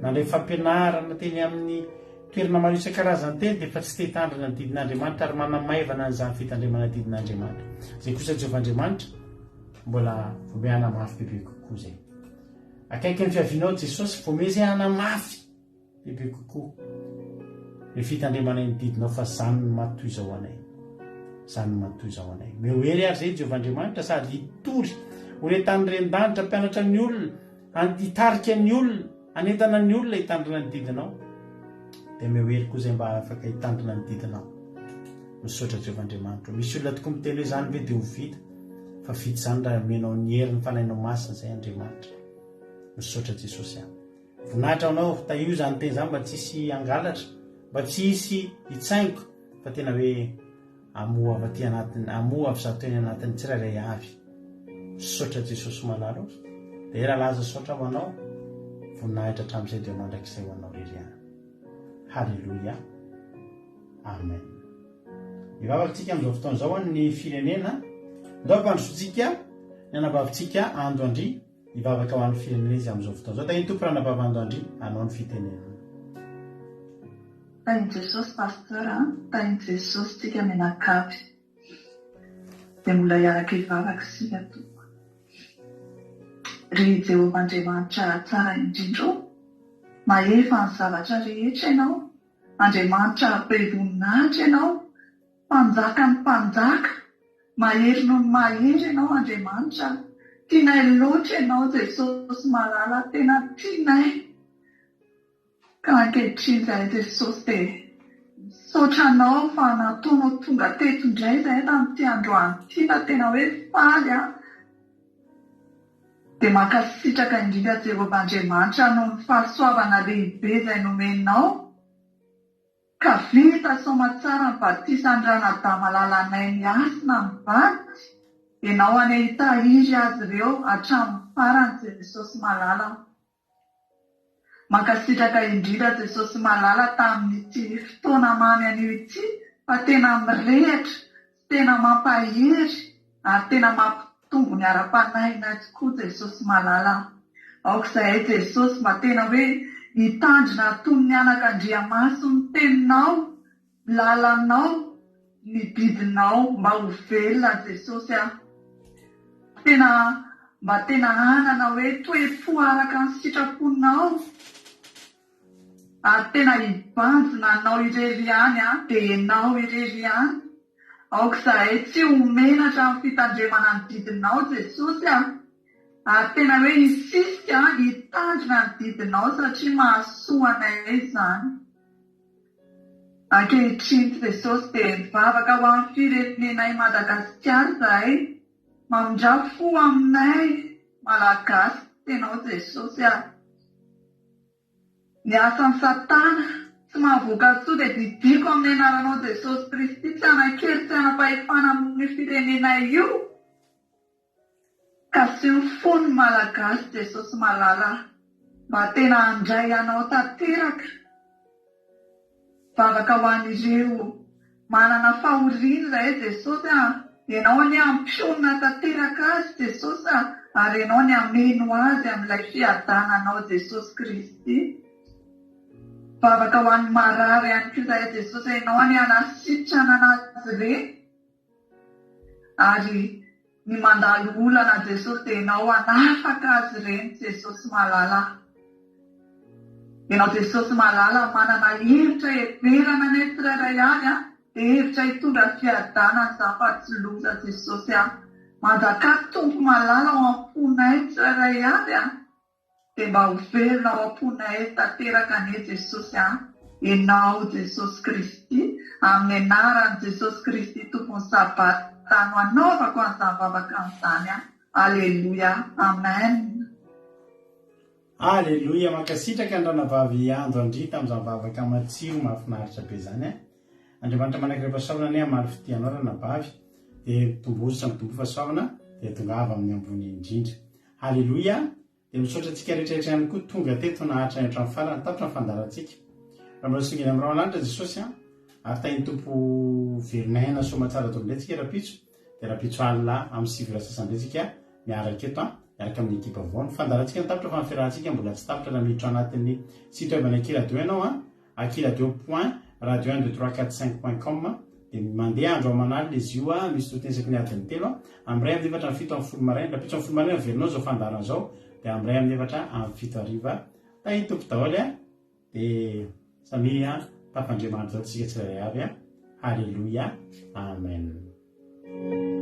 Nandray fampianarana teny amin'ny toerana maro isan-karazany teny dia efa tsy te hitandrina ny didin'Andriamanitra ary manamaivana an'izany fitandremana didin'Andriamanitra. Izay kosa Jehovah Andriamanitra mbola vao miha hanamafy bebe kokoa izay. Akaiky ny fiavianao Jesosy, vao miha izay hanamafy. Bebe kokoa ny fitandremanay ny didinao fa zany no mahatoiza ho anay. Zany no mahatoiza ho anay. Omeo hery ary zay Jehovah Andriamanitra sady hitory ho re tany ren-danitra hampianatra ny olona, hitarika ny olona, hanentana ny olona hitandrina ny didinao. Dia omeo hery koa zay mba afaka hitandrina ny didinao. Misaotra Jehovah Andriamanitra. Misy olona tokoa miteny hoe zany ve dia ho vita? Fa vita izany raha omenao ny herin'ny Fanahinao Masina zay Andriamanitra. Misaotra Jesosy a. Voninahitra ho anao, tahio izany teny izany mba tsy hisy hangalatra, mba tsy hisy hitsaingoka fa tena hoe hamoha avy aty anatiny, hamoha avy zato eny anatin'ny tsirairay avy. Misaotra Jesosy malala o. Dera laza saotra ho anao, voninahitra hatramin'izay dia mandrakizay ho anao rery ihany. Haleloia. Amen. Hivavaka tsika amin'izao fotoana izao an'ny firenena. Ndao ampandrosoantsika ny anabavintsika Ando Andria. Hivavaka ho an'ny firenena izy amin'izao fotoana izao. Tahin'ny Tompo Ranabavy Ando Andria, anao ny fitenenana. Tahin'i Jesosy Pasteur a, tahin'i Jesosy tsika mianakavy. Dia mbola hiaraka hivavaka isika tompoko. Ry Jehovah Andriamanitra tsara indrindra ô, mahefa ny zavatra rehetra Ianao, Andriamanitra be voninahitra Ianao, Mpanjakan'ny mpanjaka, mahery noho ny mahery Ianao Andriamanitra, tianay loatra Ianao Jesosy malala, tena tianay, ka ankehitriny izahay Jesosy dia misaotra Anao fa nataonao tonga teto indray izahay tamin'ity androany ity fa tena hoe faly aho, dia mankasitraka indrindra Jehovah Andriamanitra noho ny fahasoavana lehibe izay nomenao. Ka vita soamatsara ny batisan'i Ranadahy malalanay Mihasina mivady, Ianao anie hitahiry azy ireo hatramin'ny farany Jesosy malala. Mankasitraka indrindra Jesosy malala tamin'ity fotoana mamy anio ity fa tena mirehitra sy tena mampahery ary tena mampitombo ny ara-panahinay tokoa Jesosy malala. Aoka izahay Jesosy mba tena hoe hitandrina toy ny anakandriamaso ny teninao, ny lalanao, ny didinao mba ho velona Jesosy ah. Tena mba tena hanana hoe toe-po araka ny sitraponao. Ary tena hibanjina anao irery ihany aho, dia ianao irery ihany. Aoka izahay tsy ho menatra amin'ny fitandremana ny didinao Jesosy a! Ary tena hoe hisisika hitandrina ny didinao satria mahasoa anay izany. Ankehitriny Jesosy dia mivavaka ho an'ny firenenay Madagasikara izahay, mamindrà fo aminay Malagasy ianao Jesosy a! Ny asan'i satana tsy mahavoaka soa dia didiako amin'ny anaranao Jesosy Kristy tsy hanan-kery tsy hanam-pahefana amin'io firenenay io. Kasiho fo ny Malagasy Jesosy malala mba tena handray anao tanteraka. Vavaka ho an'ireo manana fahoriana izahay Jesosy a! Ianao anie hampionona tanteraka azy Jesosy a! Ary Ianao anie hameno azy amin'ilay fiadananao Jesosy Kristy. Vavaka ho an'ny marary ihany koa izahay Jesosy a! Ianao anie hanasitrana anazy ireny. Ary ny mandalo olana Jesosy dia Ianao hanafaka azy ireny Jesosy malala. Ianao Jesosy malala manana hevitra heverana anay tsirairay avy an, dia hevitra hitondra fiadanana izany fa tsy loza Jesosy an. Manjakà Tompo malala ao am-ponay tsirairay avy an. Dia mba ho velona ao am-ponay tanteraka anie Jesosy an. Ianao Jesosy Kristy, amin'ny anaran'i Jesosy Kristy Tompon'ny Sabata no anaovako an'izany vavaka an'izany an. Aleloia. Amen. Aleloia, mankasitraka ny ranabavy Ando Andria tamin'izany vavaka matsiro mahafinaritra be izany an. Andriamanitra manankiray fahasoavana anie hamaly fitia anao ranabavy, dia tombozotra mitomboa fahasoavana dia tongava amin'ny ambony indrindra. Haleloia. Dia misaotra antsika rehetra rehetra ihany koa tonga teto naharitra ny hatramin'ny farany. Tapitra ny fandaharantsika. Raha mbola songa eny amin'ny rahona lanitra Jesosy an, ary tahin'ny Tompo velon'aina soamatsara daholo indray tsika rahampitso, dia rahampitso alina amin'ny 9 ora sasany indray tsika miaraka eto an, miaraka amin'ny ekipa vaovao. Ny fandaharantsika no tapitra fa ny fiarahantsika mbola tsy tapitra raha miditra ao anatin'ny site web an'i Akiradio ianao an, Akiradio point radio un deux trois quatre cinq point com dia mandeha andro aman'alina izy io a, misy toteny isaky ny adiny telo a, amin'ny iray amin'ny efatra amin'ny fito amin'ny folo maraina, rahampitso amin'ny folo maraina averinao izao fandaharana izao dia amin'ny iray amin'ny efatra amin'ny fito hariva. Tahin'ny Tompo daholo a, dia samia tafandriamanitra daholo isika tsirairay avy a. Haleloia. Amen.